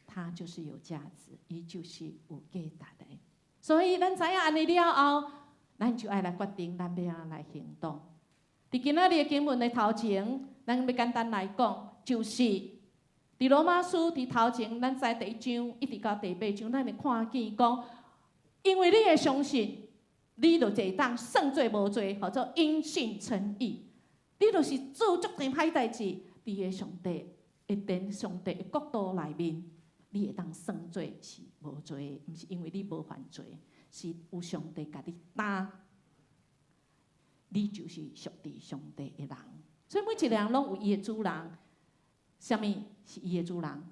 他就是有價值，伊就是有價值的。所以咱知影按呢了後，咱就愛來決定，咱欲按怎來行動。佇今仔日的經文的頭前，咱欲簡單來講，就是佇羅馬書佇頭前，咱知第一章一直到第八章，咱會看見講，因為你會相信，你就會當算做無罪，號做因信稱義。你就是做足濟歹代誌，佇個上帝的殿、上帝的國度內面，你會當算做是無罪，毋是因為你無犯罪，是有上帝共你擔，你就是屬佇上帝的人。所以每一個人攏有伊的主人，啥物是伊的主人？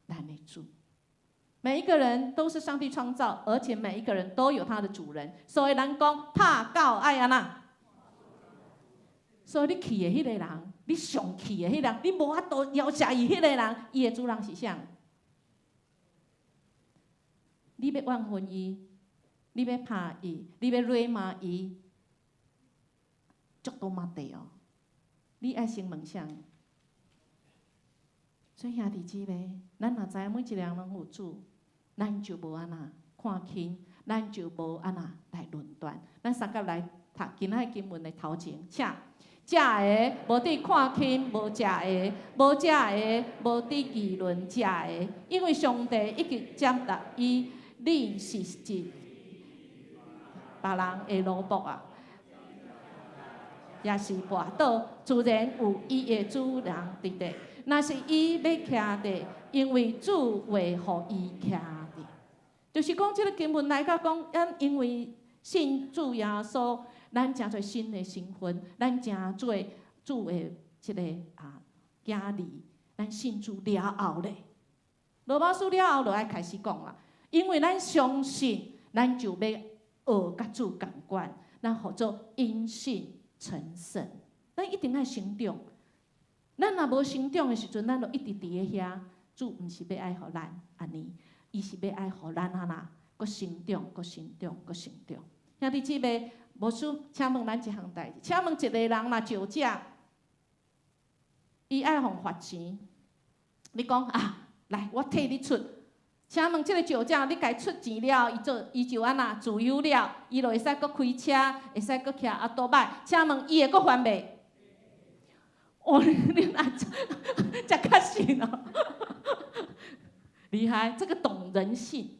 咱的主。每一個人都是上帝創造，而且每一個人都有他的主人。所以咱講拍狗愛按怎？所以你氣的彼個人，你上氣的彼個人，你無法度饒恕伊彼個人，伊的主人是啥？你欲怨恨伊，你欲拍伊，你欲辱罵伊，足多嘛地哦。你愛先問啥？所以兄弟姊妹，咱若知影每一個人攏有主，咱就無按怎看輕，咱就無按怎來論斷。咱三佮來讀今仔經文的頭前，請食的無得看輕，無食的，無食的無得議論食的，因為上帝已經接納伊，恁是一別人的奴僕啊，抑是跋倒，自然有伊的主人佇咧。若是伊欲徛佇，因為主會予伊徛佇。就是講這個經文來到講，咱因為信主耶穌，咱成做新的身份，咱成做主的這個囝兒，咱信主了後咧，羅馬書了後就愛開始講啦。因為咱相信，咱就欲學佮主仝款，咱號做因信成聖，咱一定愛成長。咱若無成長的時陣，咱就一直佇咧遐。主毋是欲愛予咱按呢，伊是欲愛予咱按怎，閣成長，閣成長，閣成長。兄弟姊妹，牧師請問咱一項代誌，請問一個人若酒駕，伊愛予罰錢，你講啊，來，我替你出。請問這個酒駕，你共伊出錢了，伊做伊就按怎自由了，伊就會使閣開車，會使閣騎歐多擺。請問伊會閣犯袂？哦，你若遮確信哦，厲害，這個懂人性。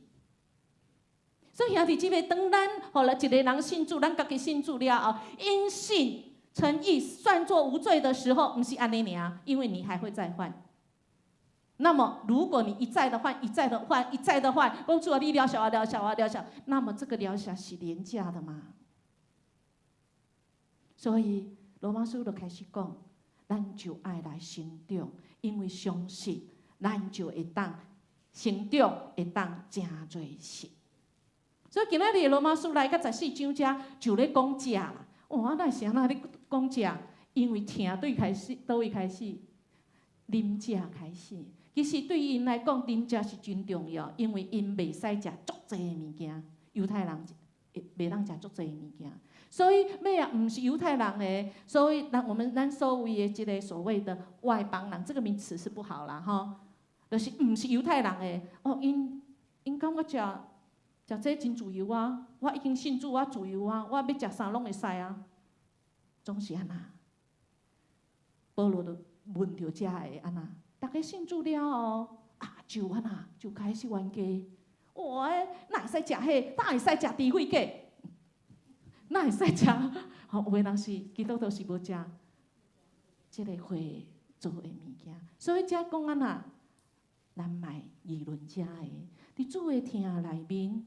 所以兄弟姊妹，當咱予了一個人信主，咱家己信主了後，因信稱義算作無罪的時候，毋是按呢爾，因為你還會再犯。那麼，如果你一再的犯，一再的犯，一再的犯，講主啊，你饒恕我，饒恕我，饒恕，那麼這個饒恕是廉價的嗎？所以羅馬書就開始講，咱就愛來成長，因為相信，咱就會當成長，會當成做聖。所以今仔日羅馬書來到十四章遮，就咧講食啦。哇，那是按怎咧講食？因為疼佗開始，佗位開始，啉食開始。其實對𪜶來講，啉食是真重要，因為𪜶袂使食足濟的物件。猶太人袂當食足濟的物件，所以欲啊，毋是猶太人的，所以咱我們咱所謂的這個所謂的外邦人，這個名詞是不好啦，吼，就是毋是猶太人的。哦，𪜶𪜶感覺食食這真自由啊！我已經信主，我自由啊！我欲食啥攏會使啊，總是按怎。保羅就問著遮个按怎，逐家信主了後，啊就按怎就開始冤家。哇！哪會使食彼，哪會使食豬血粿？哪會使食？吼，有的人是基督徒是無食這个血做的物件，所以遮講按怎，咱莫議論遮个。佇主的疼內面，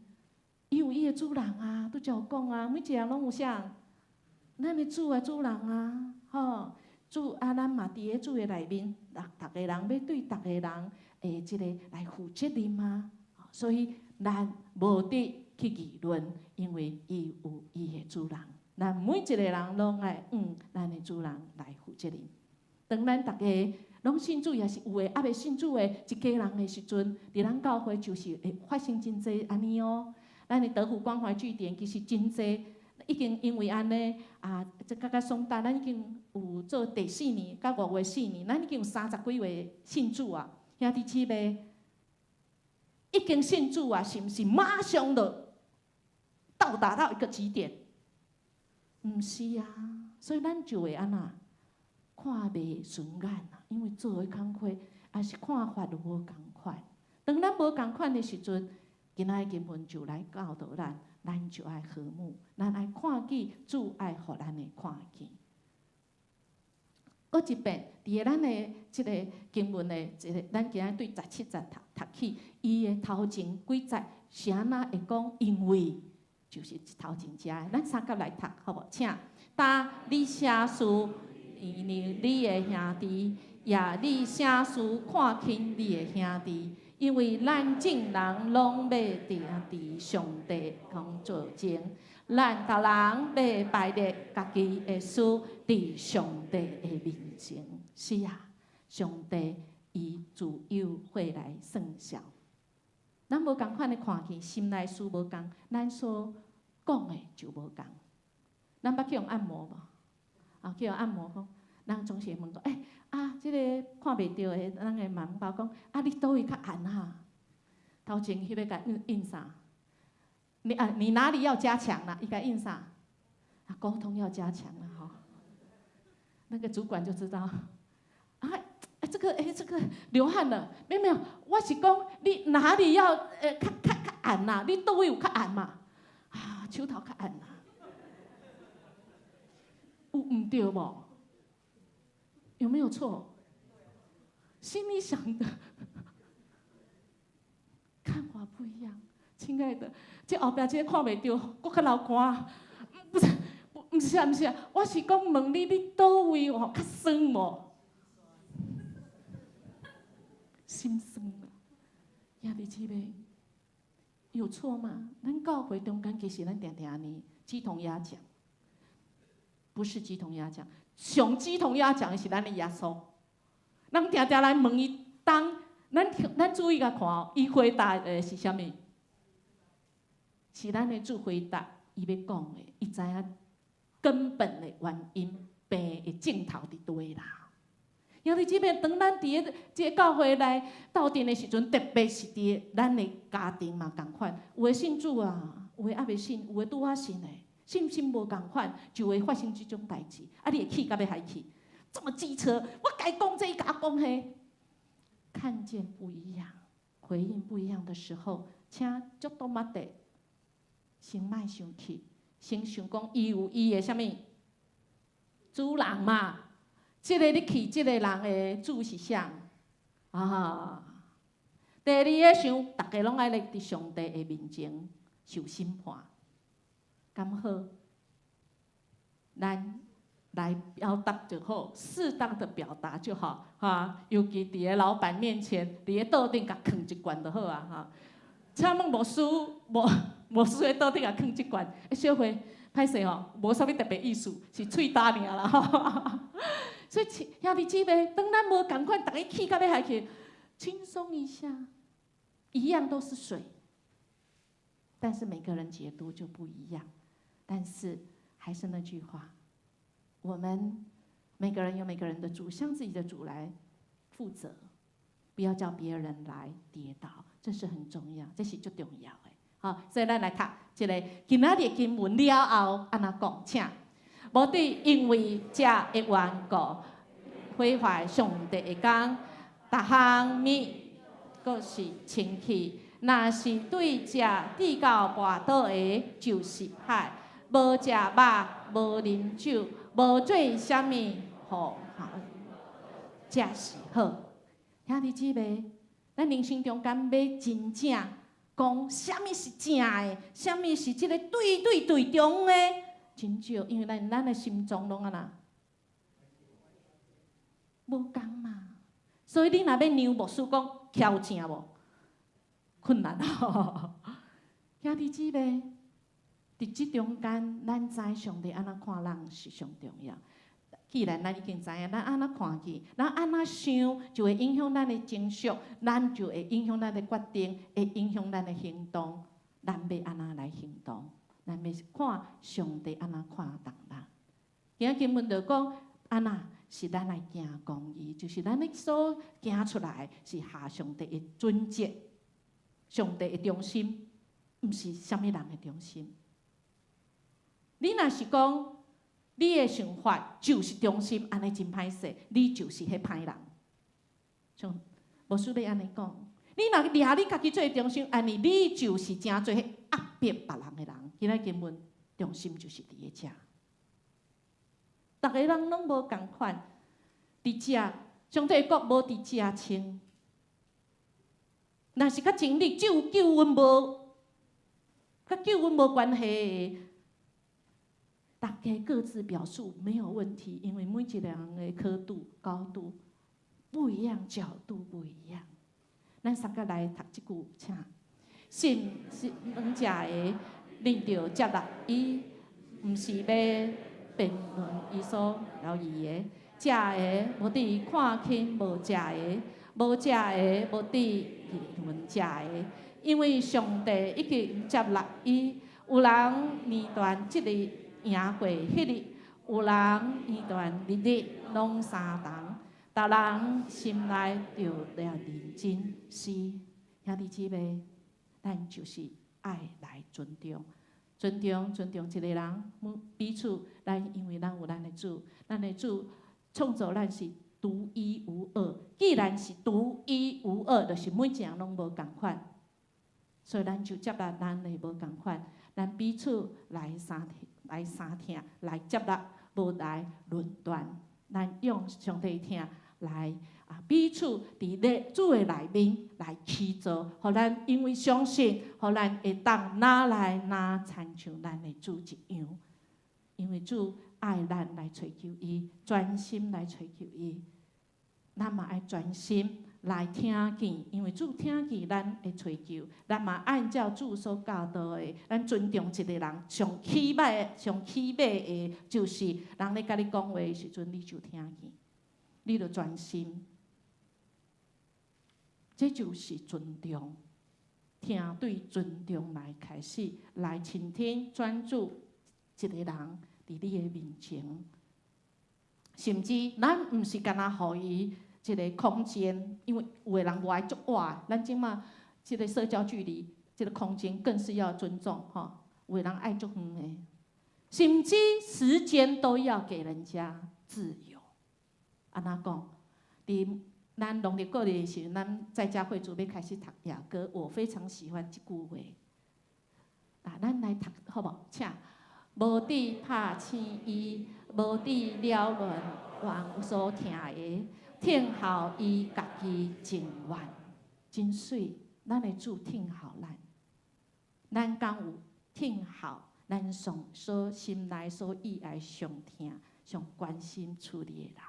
伊有伊的主人啊，拄才有講啊，每一個人攏有啥？咱的主的主人啊，吼，主啊，咱嘛佇咧主的內面，逐逐个人欲對逐个人的這個來負責任啊。所以咱無得去議論，因為伊有伊的主人。咱每一個人攏愛向咱的主人來負責任。當咱逐家攏信主，也是有的，猶未信主的一家人的時陣，佇咱教會就是會發生真濟按呢哦。咱的德福關懷據點其實真濟，已經因為按呢啊，這較較鬆大，咱已經有做第四年，到五月四年，咱已經有三十幾位信主啊，兄弟姊妹已經信主啊，是毋是馬上就到達到一個極點？毋是啊，所以咱就會按怎看袂順眼啊，因為做的工課抑是看法都無仝款。當咱無仝款的時陣，今仔日經文就來教導咱，咱就愛和睦，咱愛看見主愛予咱的看見。閣一遍，佇咱的這个經文的這个，咱今仔對十七節讀讀起，伊的頭前幾節是按怎會講？因為就是頭前遮的，咱三甲來讀，好無？請，今你啥事原諒你的兄弟，也你啥事看輕你的兄弟，因為咱眾人攏欲徛佇上帝講座前，咱逐人欲排列家己的事佇上帝的面前。是啊，上帝伊自有會來算數。咱無仝款的看見，心內思無仝，咱所講的就無仝。咱捌去予按摩無？啊，去予按摩講，人總是會問講，欸，啊，這个看袂著的，人會問包講，啊，你佗位較按哈？頭前彼欲共印印啥？你啊，你哪裡要加強啦？伊共印啥？啊，溝通要加強啦，吼。那個主管就知道，啊，欸，這個，欸，這個流汗了，沒有沒有，我是講你哪裡要，欸，較較較按啦？你佗位有較按嘛？啊，手頭較按啦。有毋對無？有沒有錯？心裡想的看法不一樣，親愛的，這後壁這個看袂著，閣較流汗。不是，毋是啊，毋是啊，我是講問你，你佗位吼較酸無？心酸啊！兄弟姊妹，有錯嗎？咱教會中間其實咱定定按呢，雞同鴨講，不是雞同鴨講，上雞同鴨講的是咱的耶穌。人定定來問伊，當咱咱注意共看哦，伊回答的是啥物？是咱的主回答伊欲講的，伊知影根本的原因，病的症頭佇佗位啦。兄弟姊妹，當咱佇个這个教會來鬥陣的時陣，特別是佇咱的家庭嘛仝款，有的信主啊，有的猶未信，有的拄仔信的，信心無仝款，就會發生這種代誌。啊，你會氣甲欲害去，這麼機車，我共伊講這，伊共我講彼，看見不一樣，回應不一樣的時候，請足多麼的，先莫生氣，先想講伊有伊的啥物主人嘛。這个你氣這个人的主是啥？啊，第二个想，逐家攏愛來佇上帝的面前受審判，敢好？咱來表達就好，適當的表達就好，哈。尤其佇个老闆面前，佇个桌頂共囥一罐就好啊，哈。請問牧師，牧牧師佇桌頂共囥一罐，小慧歹勢吼，無啥物特別意思，是喙焦爾啦，吼。所以兄弟姊妹，當咱無仝款，逐家氣甲欲害去，輕鬆一下，一樣都是水，但是每個人解讀就不一樣。但是還是那句話，我們每個人有每個人的主，向自己的主來負責，不要叫別人來跌倒，這是很重要，這是最重要的。好，所以咱來讀這个今仔日經文了後，按怎講？請。無得因為這的緣故，毀壞上帝的工，逐項物閣是清氣。若是對食至到跋倒的，就是歹。無食肉，無啉酒，無做啥物好，才是好。兄弟姊妹，咱人生中間欲真正講啥物是正的，啥物是這个對對對中的，真少，因為咱的心臟攏按怎？無仝嘛。所以你若欲讓牧師講徛正無？困難啊！兄弟姊妹，佇這中間，咱知上帝按怎看人是上重要。既然咱已經知影，咱按怎看見，咱按怎想，就會影響咱的情緒，咱就會影響咱的決定，會影響咱的行動。咱欲按怎來行動？咱欲看上帝按怎看待咱。今仔經文就講，按怎是咱來行公義，就是咱的所行出來是合上帝的準則，上帝的中心，毋是啥物人的中心。你若是講你的想法就是中心，按呢真歹勢，你就是彼歹人。像牧師欲按呢講，你若掠你家己做中心，按呢你就是成做彼壓迫別人的人。今仔經文中心就是佇咧遮，逐个人攏無仝款，佇遮上帝國無佇遮穿。若是較真理，救救恩無，佮救恩無關係的，大家各自表述沒有問題，因為每一個人的刻度、高度不一樣，角度不一樣。咱三個來讀這句，請信是攏食的，恁著接納伊，毋是欲辯論伊所留意的。食的無得看輕無食的，無食的無得議論食的，因為上帝已經接納伊。有人寧願這日贏過彼日，有人寧願日日攏相同。逐人心內著來認真是兄弟姊妹，咱就是愛來尊重、尊重、尊重一個人，彼此。咱因為咱有咱的主，咱的主創造咱是獨一無二。既然是獨一無二，就是每一個人攏無仝款，所以咱就接納咱的無仝款，咱彼此來相來相疼，來接納，無來論斷。咱用上帝疼來啊，彼此佇咧主的內面來起造，予咱因為相信，予咱會當若來若親像咱的主一樣。因為主愛咱來揣求伊，專心來揣求伊，咱嘛愛專心來聽見，因為主聽見咱的揣求，咱嘛按照主所教導的，咱尊重一個人，上起碼、上起碼的，就是人咧共你講話的時陣，你就聽見，你就專心，這就是尊重。聽對尊重來開始，來傾聽、專注一個人佇你的面前，甚至咱毋是干焦予伊一個空間，因為有的人無愛足倚，咱這馬這個社交距離，這個空間更是要尊重吼。有的人愛足遠的，甚至時間都要給人家自由。按怎講？佇咱農曆過年的時陣，咱在家會準備開始讀雅歌，我非常喜歡這句話。啊，咱來讀好無？請。無得拍醒伊，無得擾亂阮所疼的，聽候伊家己情願，真媠。咱的主聽候咱，咱敢有聽候咱上所心內所意愛上疼、上關心處理的人？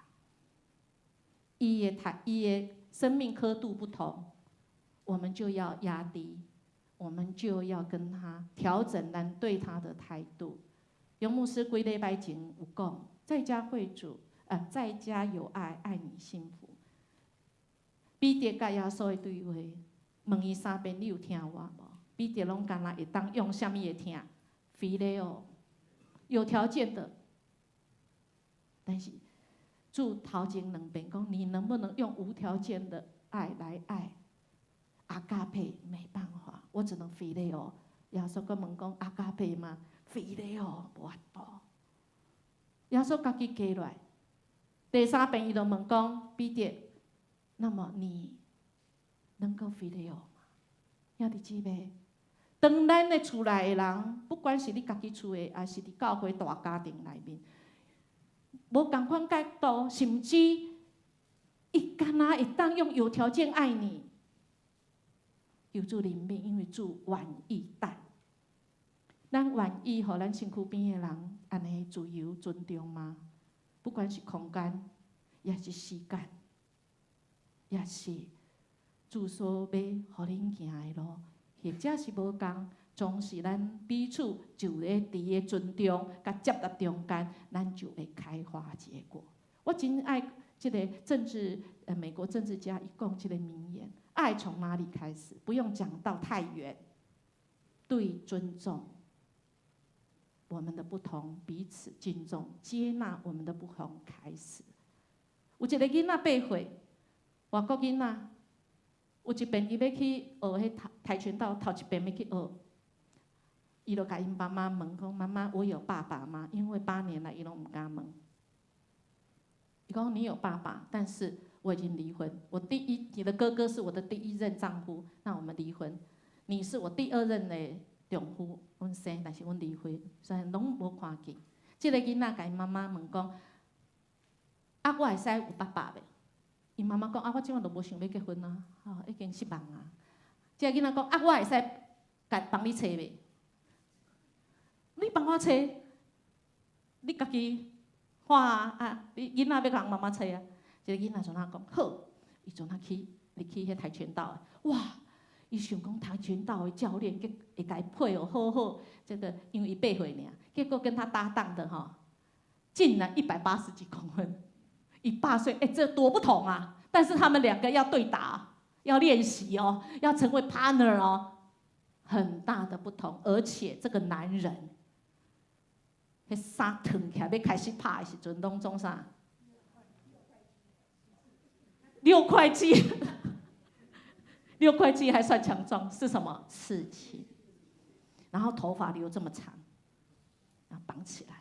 伊的態，伊的生命刻度不同，我們就要壓低，我們就要跟他調整咱對他的態度。楊牧師幾禮拜前有講，在家會主，在家有愛，愛你幸福。彼得佮耶穌的對話，問伊三遍，你有疼我無？彼得攏干焦會當用啥物的疼？Phileo，有條件的。但是主頭前兩遍講，你能不能用無條件的愛來愛？Agape 沒辦法，我只能 phileo。耶穌閣問講 agape 嗎？Phileo 無法度。耶穌家己加落來，第三遍，伊就問講：彼得，那麼你能夠 phileo 嗎？兄弟姊妹，當咱的厝內的人，不管是你家己厝的，抑是佇教會大家庭內面，無仝款角度，甚至伊敢若會當用有條件愛你，求主憐憫，因為主願意等。咱願意予咱身軀邊的人按呢自由尊重嗎？不管是空間，抑是時間，抑是主所欲予恁行的路，或者是無仝，總是咱彼此就咧佇个尊重佮接納中間，咱就會開花結果。我真愛這个政治，美國政治家伊講這个名言：愛從哪裡開始？不用講到太遠，對尊重我們的不同，彼此敬重、接納我們的不同開始。有一个囡仔8歲，外國囡仔，有一遍伊欲去學彼跆拳道，頭一遍欲去學，伊就共𪜶媽媽問講：媽媽，我有爸爸嗎？因為8年來，伊攏毋敢問。伊講你有爸爸，但是我已經離婚。我第一，你的哥哥是我的第一任丈夫，那我們離婚。你是我第二任的丈夫，阮生，但是阮離婚，所以攏無看見。這个囡仔共𪜶媽媽問講：啊，我會使有爸爸袂？𪜶媽媽講：啊，我這擺都無想欲結婚啊，吼，已經失望啊。這个囡仔講：啊，我會使共幫你揣袂？你幫我揣，你家己看啊，啊，你囡仔欲共媽媽揣啊？這个囡仔怎啊講？好，伊怎啊去入去彼跆拳道的？哇！伊想講跆拳道的教練會共伊配合好好，這個因為伊8歲爾，結果跟他搭檔的吼，竟然180幾公分，伊8歲，欸，這多不同啊！但是他們兩個要對打，要練習哦，要成為 partner 哦，很大的不同。而且這個男人，彼衫脫起來欲開始拍的時陣，攏總啥？六塊肌，六塊肌還算強壯，是什麼？刺青。然後頭髮留這麼長，然後綁起來。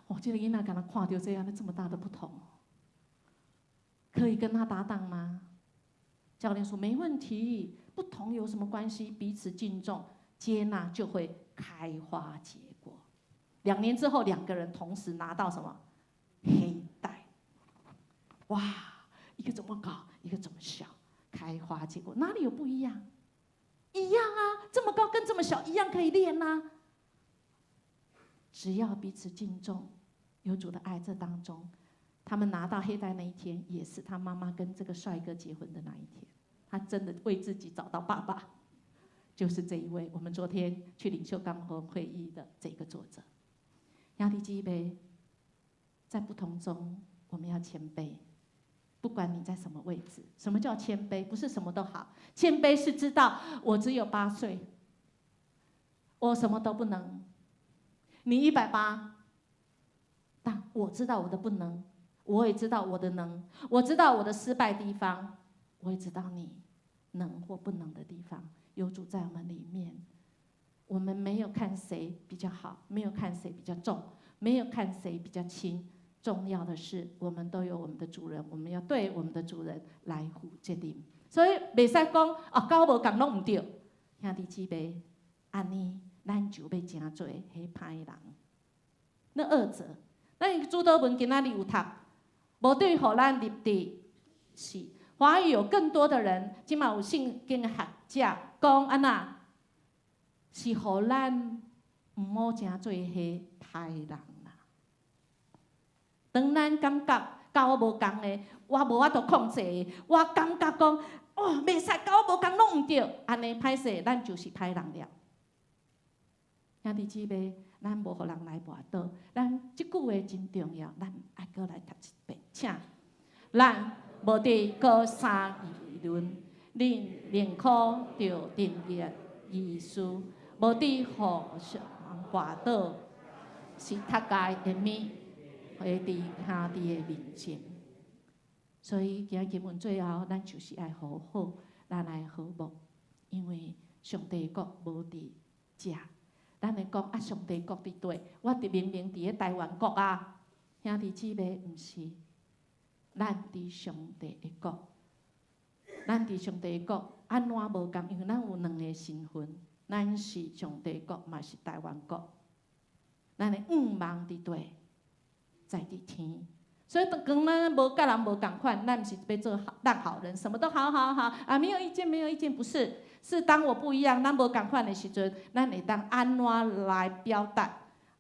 哇，這個囡仔敢若看著這樣，這麼大的不同，可以跟他搭檔嗎？教練說沒問題，不同有什麼關係？彼此敬重、接納，就會開花結果。2年之後，兩個人同時拿到什麼？黑帶。哇，一個這麼高，一個這麼小，開花結果，哪裡有不一樣？一樣啊，這麼高跟這麼小一樣可以練啊。只要彼此敬重，有主的愛在當中，他們拿到黑帶那一天，也是他媽媽跟這個帥哥結婚的那一天。他真的為自己找到爸爸，就是這一位。我們昨天去領袖高峰會議的這個作者。兄弟姊妹，在不同中，我們要謙卑。不管你在什麼位置，什麼叫謙卑？不是什麼都好，謙卑是知道我只有8歲，我什麼都不能。你180，但我知道我的不能，我也知道我的能，我知道我的失敗地方，我也知道你能或不能的地方。有主在我們裡面，我們沒有看誰比較好，沒有看誰比較重，沒有看誰比較輕。重要的是，我們都有我們的主人，我們要對我們的主人來負責任。所以袂使講哦，佮我無仝攏毋對。兄弟姊妹，按呢，咱就欲成做彼歹人。那惡者，咱主禱文今仔日有讀，無對予咱入佇試。華語有更多的人，這馬有聖經的學者講按怎，是予咱毋好成做彼歹人啦。當咱感覺佮我無仝的，我無法度控制的，我感覺講哦，袂使佮我無仝攏毋對，按呢歹勢，咱就是歹人了。兄弟姊妹，咱無予人來跋倒，咱這句話真重要，咱愛閣來讀一遍，請。咱無佇閣三議論，恁寧可著定義意思，無佇互相跋倒，是讀解的物，會佇兄弟的面前。所以今仔經文最後，咱就是愛和好，咱來和睦，因為上帝國無佇遮。咱會講啊，上帝國佇佗？我佇明明佇咧台灣國啊，兄弟姊妹，毋是。咱佇上帝的國，咱佇上帝的國按怎無仝？因為咱有兩个身份，咱是上帝國，嘛是台灣國。咱的向望佇地，在佇天。所以當咱無佮人無仝款，咱毋是欲做爛好人，什麼都好好好啊，沒有意見，沒有意見，不是，是當我不一樣，咱無仝款的時陣，咱會當按怎來表達，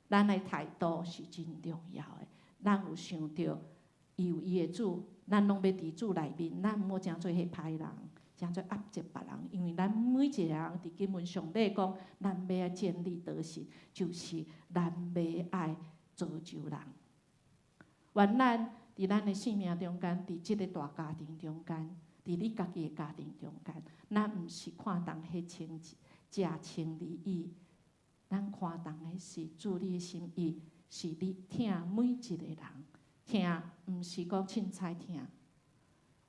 咱的態度是真重要的。咱有想著，伊有伊的主，咱攏欲佇主內面，咱毋好成做彼歹人，成做壓制別人，因為咱每一个人佇經文上尾講，咱欲愛建立德行，就是咱欲愛造就人。願咱佇咱的生命中間，佇這个大家庭中間，佇你家己的家庭中間，咱毋是看重彼穿食穿而已，咱看重的是主你的心意，是你疼每一个人，疼毋是講凊彩疼，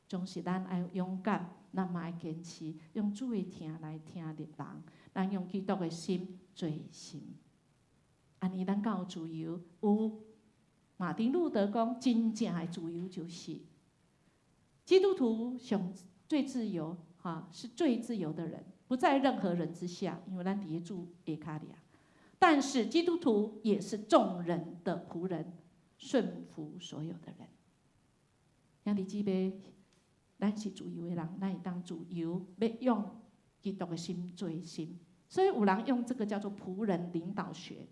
總是咱愛勇敢，咱嘛愛堅持，用主的疼來疼別人，咱用基督的心做心，按呢咱才有自由？有。馬丁路德講，真正的自由就是基督徒上最自由，哈，是最自由的人，不在任何人之下，因為咱佇主下跤爾。但是基督徒也是眾人的僕人，順服所有的人。兄弟姊妹，咱是自由的人，咱會當自由，欲用基督的心做心。所以有人用這個叫做僕人領導學。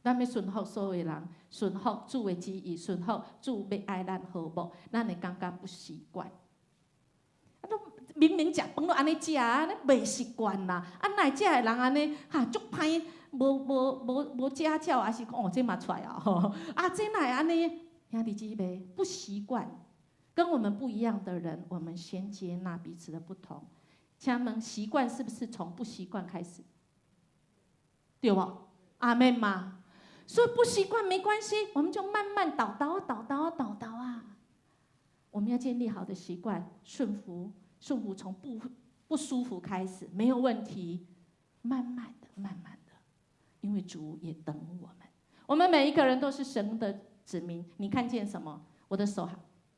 咱欲順服所有人，順服主的旨意，順服主欲愛咱和睦，咱會感覺不習慣。啊，都明明食飯攏按呢食啊，你袂習慣啦。啊，哪會遮的人按呢？哈，足歹，無無無無家教，還是講哦，這嘛出來啊？吼，啊，這哪會按呢？兄弟姊妹，不習慣，跟我們不一樣的人，我們先接納彼此的不同。請問習慣是不是從不習慣開始？對無？阿們嗎？所以不習慣沒關係，我們就慢慢導導導導導導啊。我們要建立好的習慣，順服，順服從不舒服開始，沒有問題，慢慢的，慢慢的，因為主也等我們。我們每一個人都是神的子民。你看見什麼？我的手，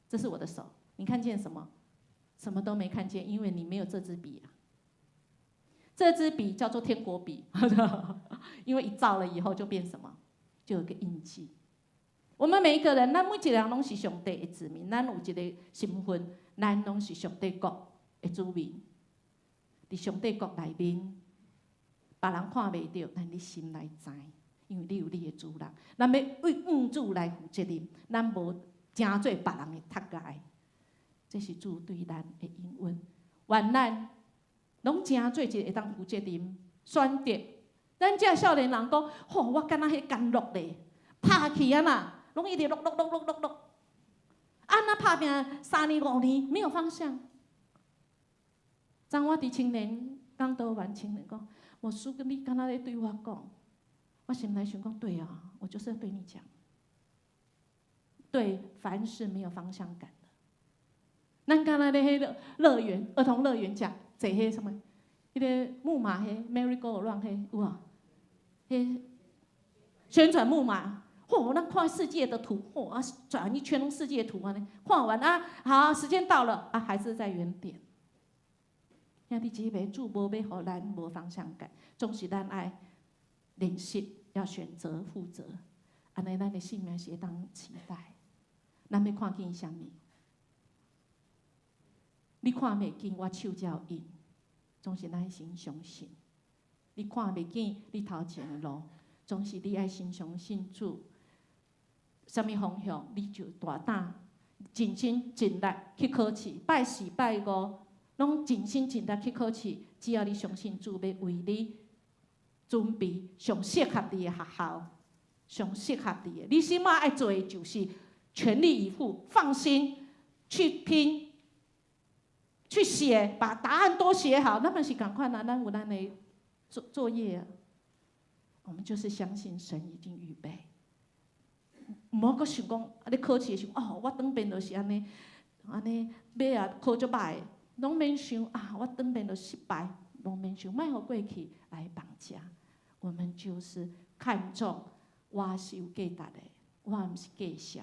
這是我的手。你看見什麼？什麼都沒看見，因為你沒有這支筆啊。這支筆叫做天國筆，因為一照了以後就變什麼？就有個印記。我們每一個人，咱每一個人攏是上帝的子民，咱有一个身份，咱攏是上帝國的子民。佇上帝國內面，別人看袂著，但你心內知，因為你有你的主人。咱欲為向主來負責任，咱無成做別人的托礙。這是主對咱的應允。願咱攏成做一个會當負責任、選擇。咱這少年人講，吼，我敢若彼監獄咧，拍去啊嘛，攏一直落落落落落落，啊，若拍拚3年5年，沒有方向。昨我佇青年講道完，青年講，牧師你敢若咧對我講，我心內想講，對啊，我就是要對你講。對，凡事沒有方向感的，咱敢若咧彼個樂園，兒童樂園食坐彼什麼？彼个木馬彼 Merry Go Round 彼有無？彼旋轉木馬，嚯！咱看世界的圖，嚯啊，轉一圈世界圖按呢，看完啊，好，時間到了啊，還是在原點。兄弟姊妹，主無欲予咱無方向感，總是咱愛練習，要選擇負責，按呢咱的生命是會當期待。咱欲看見啥物？你看袂見，我手才有應。總是咱先相信。你看袂見你頭前的路，總是你愛先相信主。啥物方向，你就大膽、盡心盡力去考試，拜四拜五，攏盡心盡力去考試。只要你相信主，欲為你準備上適合你的學校，上適合你的。你起碼愛做的就是全力以赴，放心去拼。去寫，把答案都寫好，那麼是仝款啊，咱有咱的作業啊。我們就是相信神已經預備。毋好閣想講，啊，你考試的時候，哦，我當面就是按呢，按呢，尾仔考足䆀，攏免想啊，我當面就失敗，攏免想，莫予過去來綁架。我們就是看重我是有價值的，我毋是計數。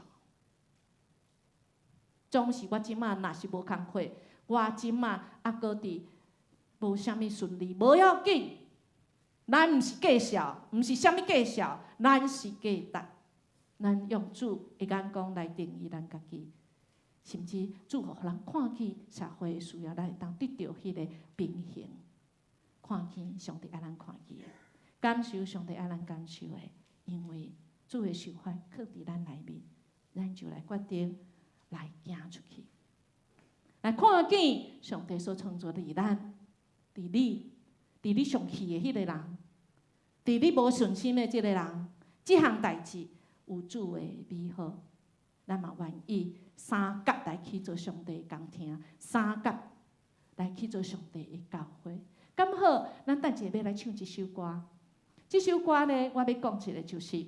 總是我這馬若是無工課，我這馬猶閣佇無啥物順利，無要緊。咱毋是計數，毋是啥物計數，咱是價值。咱用主的眼光來定義咱家己，甚至主予咱看見社會的需要，咱會當得著彼个平衡。看見上帝愛咱看見的，感受上帝愛咱感受的，因為主的想法囥佇咱內面，咱就來決定來行出去，來看見上帝所創造的咱，佇你，佇你上氣的彼個人，佇你無信心的這个人，這項代誌有主的美好，咱嘛願意相佮來去做上帝的工聽，相佮來去做上帝的教會。敢好，咱等一下欲來唱一首歌。這首歌呢，我欲講一个就是，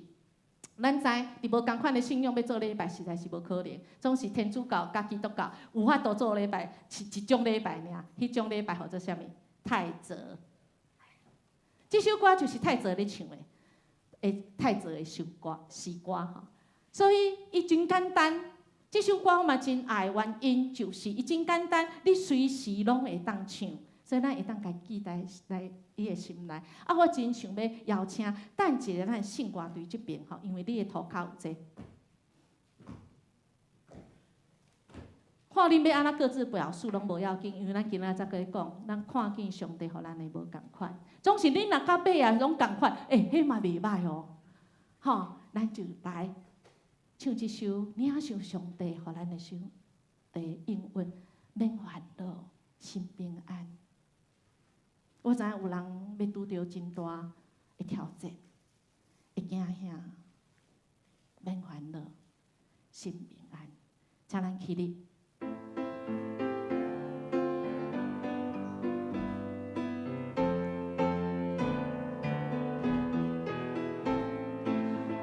咱知佇無仝款的信仰欲做禮拜，實在是無可能。總是天主教佮基督教有法度做禮拜，是一種禮拜爾。彼種禮拜號做啥物？泰澤。這首歌就是泰澤咧唱的，泰澤的首歌詩歌吼。所以伊真簡單。這首歌我嘛真愛，原因就是伊真簡單，你隨時攏會當唱。所以咱會當共記在來伊的心內。啊，我真想欲邀請等一下咱聖歌隊這邊吼，因為你的塗跤有這。看恁欲按怎各自表述攏無要緊，因為咱今仔才閣講，咱看見上帝予咱的無仝款。總是恁若到尾啊攏仝款，欸，彼嘛袂䆀哦。吼，咱就來唱這首領受上帝予咱的上帝應允，免煩惱，心平安。我知影有人欲拄著真大的挑戰，會驚嚇，免煩惱，心平安。請咱起立。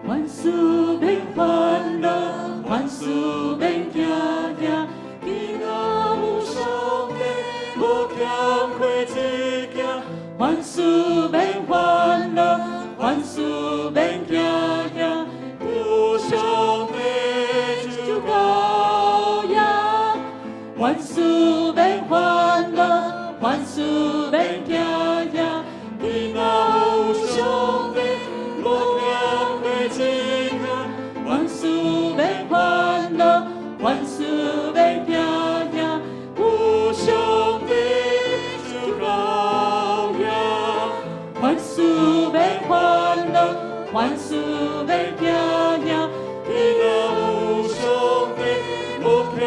凡事免煩惱，凡事免驚嚇，今仔有上帝，無欠虧一件。凡事免煩惱，凡事免驚嚇，有上帝就夠呀。凡事免煩惱，凡事免驚嚇，今仔有上帝，無欠虧一件。凡事免煩惱，凡事免驚嚇，有上帝就夠呀。凡事免煩惱，凡事免驚嚇，今仔有上帝，無欠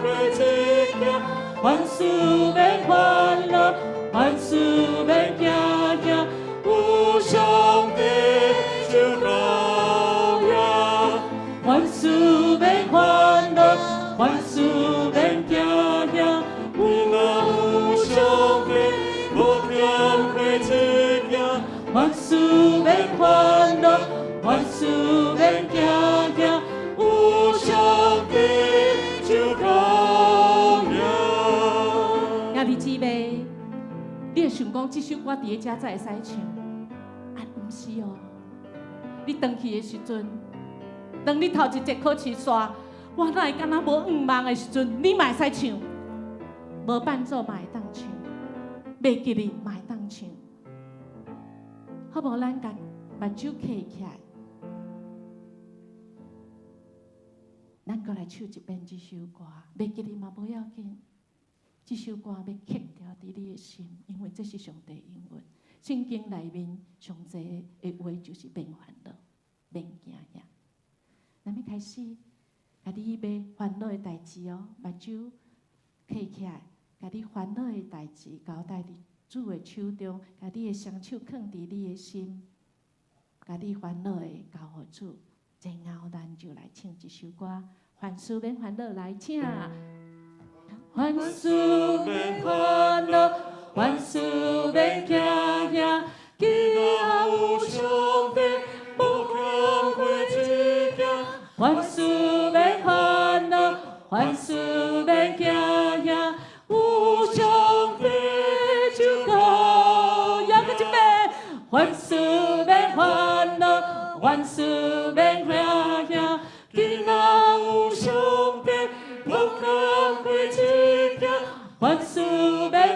虧一件。凡事免煩惱，凡事免驚嚇，有上帝就夠呀。凡事免煩惱，凡事免驚嚇，今仔有上帝，無欠虧一件。凡事免煩惱，凡事免驚嚇，有上帝就夠呀。兄弟姊妹，你會想講這首歌佇咧遮才會使唱？啊，毋是哦。你轉去的時陣，當你頭一節考試煞，我哪會敢若無願望的時陣，你嘛會使唱，無伴奏嘛會當唱，袂記得嘛會當唱。好無？咱共目睭閉起來，咱閣來唱一遍這首歌，袂記得嘛無要緊。這首歌欲刻牢佇你的心，因為這是上帝應允。聖經內面上濟的話就是免煩惱、免驚嚇。咱欲開始，共你欲煩惱的代誌哦，目睭閉起來，共你煩惱的代誌交代佇主的手中，共你的雙手囥佇你的心，共你煩惱的交予主，然後咱就來唱一首歌，凡事免煩惱，來請。凡事免煩惱，凡事免驚嚇，今仔有上帝，無欠虧一件。凡事免煩惱，凡事免驚嚇，有上帝就夠。猶閣一遍，凡事免煩惱，凡事免驚嚇，今仔有上帝，無欠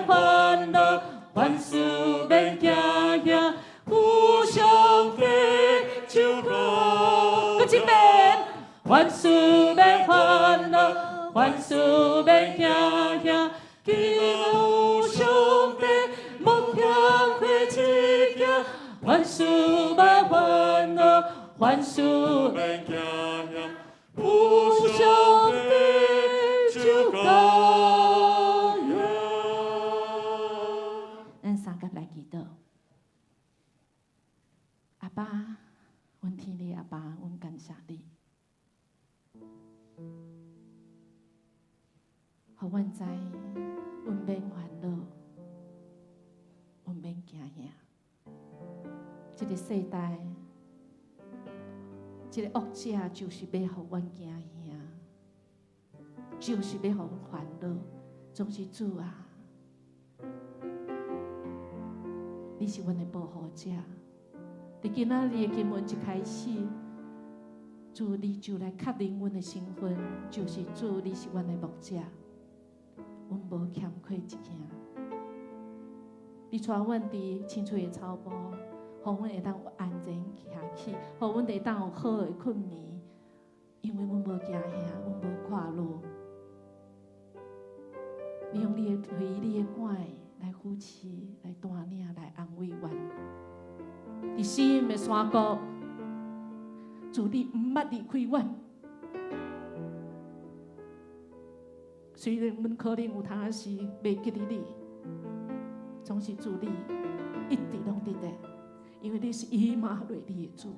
烦恼，凡事免惊吓，有上帝手顾。閣一遍，凡事免烦恼，凡事免惊吓，今有上帝莫欠亏一件，凡事莫烦恼，凡事免惊吓，有上帝手顾。咱三甲來祈禱。阿爸，阮天的阿爸，阮感謝你，予阮知，阮免煩惱，阮免驚嚇。這个世代，這个惡者就是欲予阮驚嚇，就是欲予阮煩惱。總是主啊，你是阮的保護者。佇今仔日的經文一開始，主你就來確認阮的身份，就是主你是阮的牧者，阮無欠缺一件。你帶阮佇青翠的草埔，予阮會當有安然徛起，予阮會當有好的睏眠，因為阮無驚嚇，阮無看路。你用你的腿、你的拐來扶持、來帶領、來安慰阮。佇死蔭的山谷，主你毋捌離開阮。雖然阮可能有當時袂記得你，總是主你一直攏佇咧，因為你是以馬內利的主。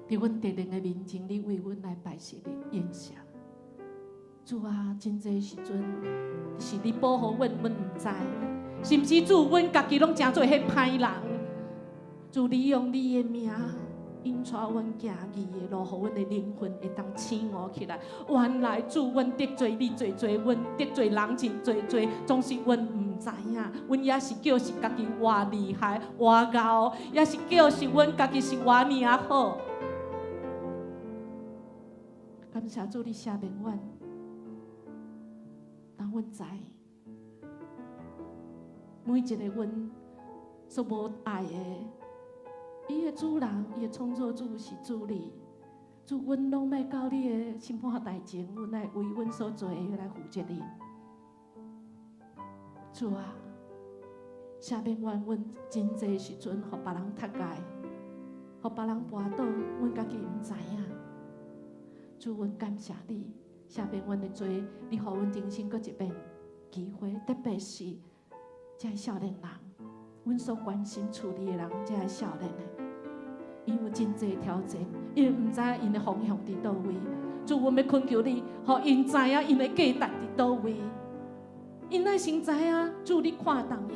佇阮敵人的面前，你為阮來擺設的宴席。主啊，真濟時陣是你保護阮，阮毋知。甚至主，阮家己攏成做彼歹人。主，你用你的名引帶阮行義的路，予阮的靈魂會當醒悟起來。原來主，阮得罪你濟濟，阮得罪人真濟濟，總是阮毋知影。阮也是叫是家己偌厲害、偌𠢕，也是叫是阮家己是偌爾仔好。感謝主，你赦免阮，當阮知每一个阮所無愛的，伊的主人，伊的創造主是主你，主，阮攏欲到你的審判台前，阮來為阮所做的來負責任。主啊，赦免阮，阮真濟時陣予別人踢界，予別人跋倒，阮家己毋知影。主，阮感謝你，赦免阮的罪，你予阮重新閣一遍機會，特別是這少年人，阮所關心處理的人，這少年的，𪜶有真濟挑戰，𪜶毋知𪜶的方向佇佗位。主，阮欲懇求你，予𪜶知影𪜶的價值佇佗位。𪜶愛先知影，主你看重𪜶。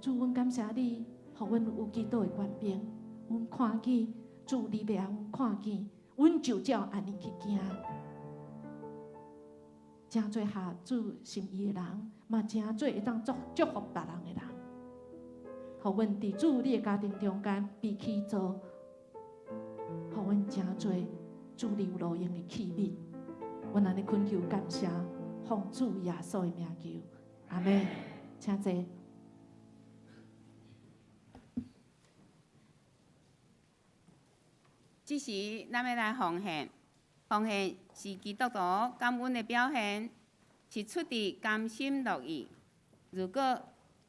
主，阮感謝你，予阮有祈禱的權柄，阮看見主你欲予阮看見，阮就照按呢去行。成做合主心意的人，嘛成做會當祝祝福別人的人。予阮佇主你的家庭中間被起造，予阮成做主你有路用的器皿。阮按呢懇求感謝，奉主耶穌的名求，阿們。請坐。這時，咱欲來奉獻，奉獻是基督徒感恩的表現，是出自甘心樂意。如果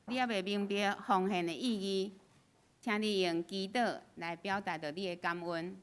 你猶未明白奉獻的意義，請你用祈禱來表達著你的感恩。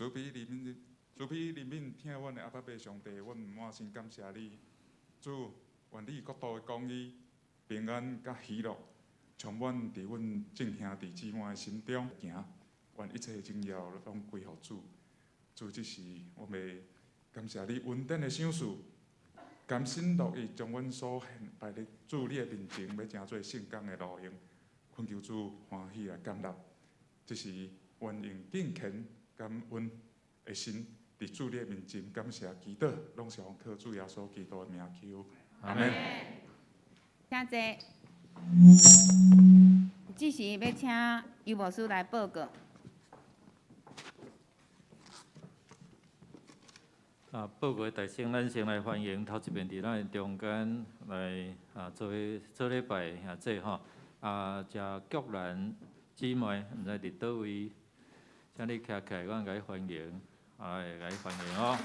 慈悲憐憫，慈悲憐憫，疼阮的阿爸父上帝，阮滿心感謝你。主，願你國度的公義、平安佮喜樂，充滿佇阮眾兄弟姊妹的心中行。願一切榮耀攏歸予主。主，這時我欲感謝你恩典的賞賜，甘心樂意將阮所獻擺佇主你的面前，欲成做聖工的路用，懇求主歡喜來接納。這時，願用敬虔感恩的心，佇主你的面前感謝祈禱，攏是奉靠主耶穌基督的名求。阿門。請坐。這時欲請尤牧師來報告。啊，報告大先，咱先來歡迎頭一遍佇咱的中間來啊，做做禮拜兄姊吼。啊，謝菊蘭姊妹，毋知佇佗位，請你徛起來，阮共你歡迎，啊，共你歡迎哦。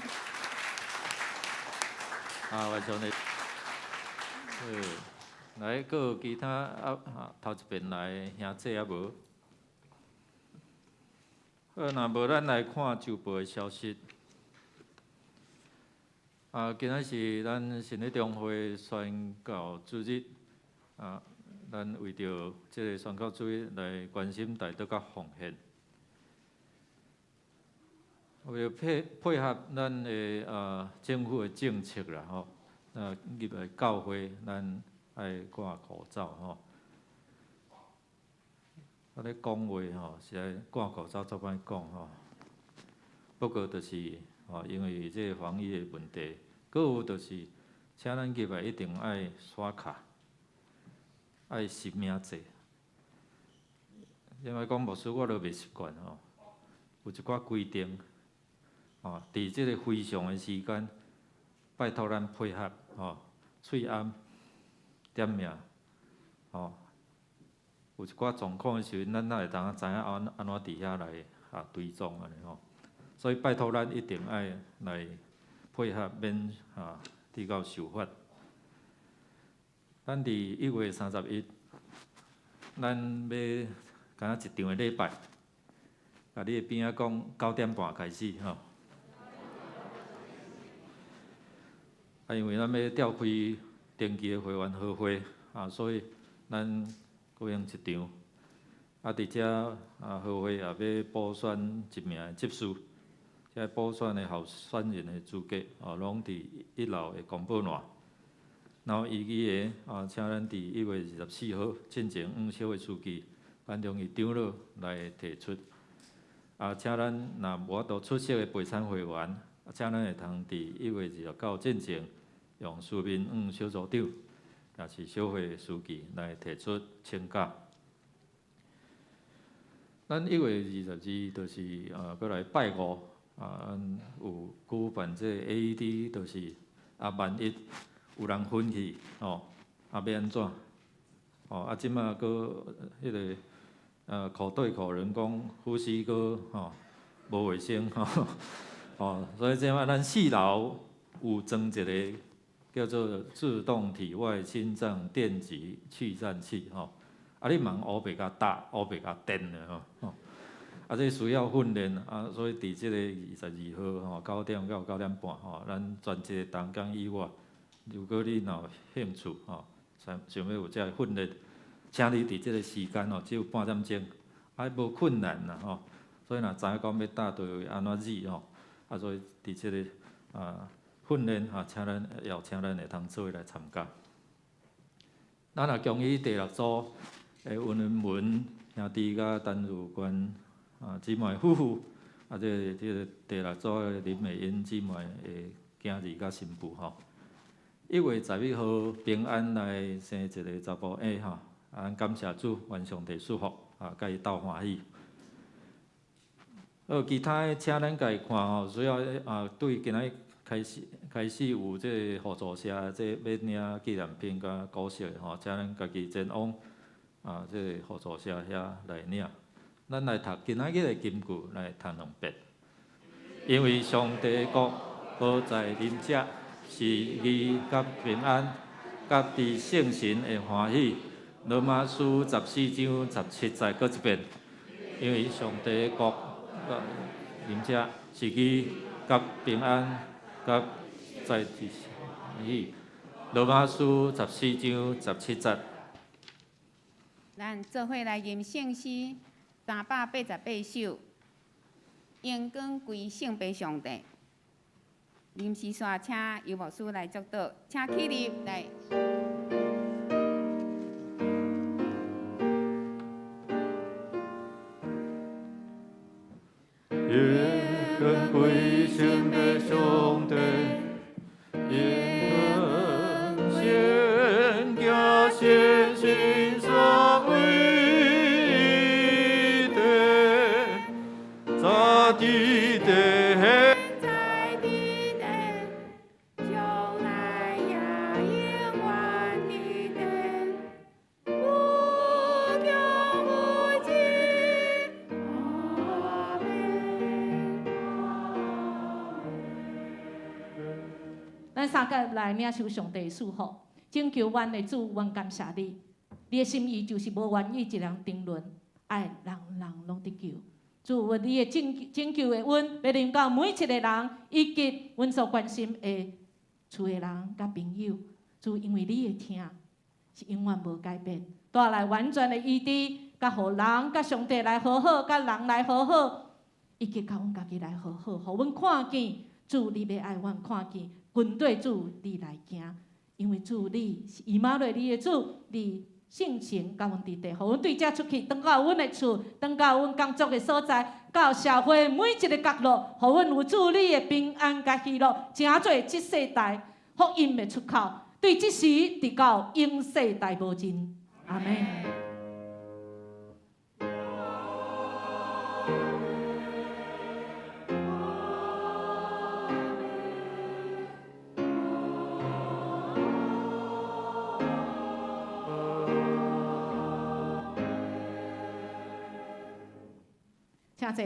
啊，願上帝，好，來，閣有其他啊，頭一遍來兄姊猶無？好，若無咱來看週報的消息。啊，今仔是咱神禮中會宣教主日，啊，咱為著這个宣教主日來關心代禱佮奉獻。為著配合咱的政府的政策啦吼，啊入來教會咱愛掛口罩吼。我咧講話吼，實在掛口罩足歹講吼。不過就是吼，因為這個防疫的問題，閣有就是，請咱入來一定愛刷卡，愛實名制。因為講牧師我都袂習慣吼，有一寡規定，吼，佇這个非常的時間，拜託咱配合吼，喙罨點名，吼，有一寡狀況的時陣，咱才會當知影按怎佇遐來啊追蹤按呢吼。所以拜託咱一定愛來配合，免啊去到受罰。咱佇1月31，咱欲敢若一場的禮拜，共你的邊仔講9點半開始吼。啊，因為咱欲召開定期的會員和會啊，所以咱舉行一場。啊，佇遮啊和會也欲補選一名的執事。這補選的候選人的資格哦，攏佇一樓的公布欄。然後預計的啊，請咱佇1月24號進前，向小會書記、潘忠義長老來提出。啊，請咱若無法度出席的備參會員，啊，請咱會通佇1月29進前，用書面向小組長，抑是小會書記來提出請假。咱1月22就是啊，閣來拜五。啊，咱有舉辦這個 AED，就是啊，萬一有人昏去吼，啊，欲按怎？吼，啊，這馬閣彼个口對口人工呼吸閣吼無衛生吼，吼，所以這馬咱四樓有裝一个叫做自動體外心臟電擊去顫器吼，啊，你茫烏白共打，烏白共電的吼，吼。啊，這需要訓練啊，所以佇這个22號吼，9點到9點半吼，咱全職的同工以外，如果你若有興趣吼，想想欲有這个訓練，請你佇這个時間吼，只有半點鐘，啊，無困難啦吼。所以若知影講欲搭佗位按怎入吼，啊，所以佇這个啊訓練吼，請咱邀請咱會通做伙來參加。咱也恭喜第六組的溫文文兄弟佮陳如娟啊姊妹夫婦，啊，這個第六組的林美英姊妹的囝兒佮新婦吼。1月11號平安來生一个查埔嬰吼，啊，咱感謝主，願上帝祝福，啊，佮伊鬥歡喜。好，其他的請咱家己看吼，主要啊對今仔開始有這个互助社，這欲領紀念品佮股息的吼，請咱家己前往啊這个互助社遐來領。咱來讀今仔日的金句，來讀兩遍。因為上帝國無在啉食，是義佮平安，佮佇聖神的歡喜。羅馬書14章17節，閣一遍。因為上帝國啉者，時機佮平安佮在佇喜。羅馬書14章17節。咱做伙來吟聖詩388首，榮光歸聖父上帝。臨時煞請游牧師來祝禱，請起立來。榮光歸聖父上帝，榮光先行先行三位一體，在地地。咱三个來領受上帝的祝福，拯救阮的主，阮感謝你。你的心意就是無願意一人沉淪，愛人人攏得救。主，你的拯救的恩，欲臨到每一個人，以及阮所關心的厝的人佮朋友。主，因為你的疼是永遠無改變，帶來完全的醫治，佮予人佮上帝來和好，佮人來和好，以及佮阮家己來和好，予阮看見主，你欲愛阮看見。跟綴主，你來行，因為主你是以馬內利的主，你性情佮阮佇地，予阮對遮出去，轉到阮的厝，轉到阮工作的所在，到社會每一個角落，予阮有主你的平安佮喜樂，成做這世代福音的出口，對這時直到永世代無盡。阿們。請坐。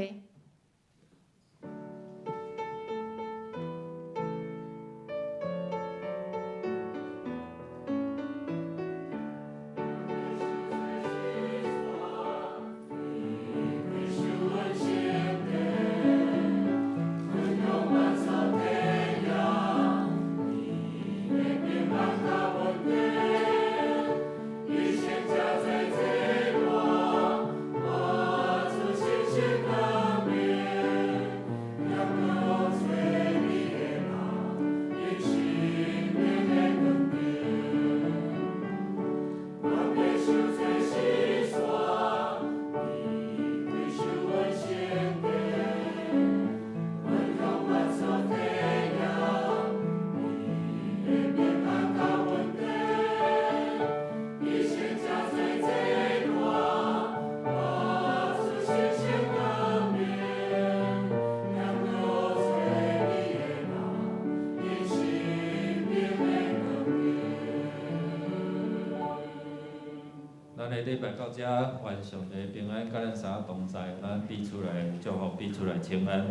禮拜到遮，願上帝平安，佮咱三個同在，咱彼此來祝福，彼此來請安。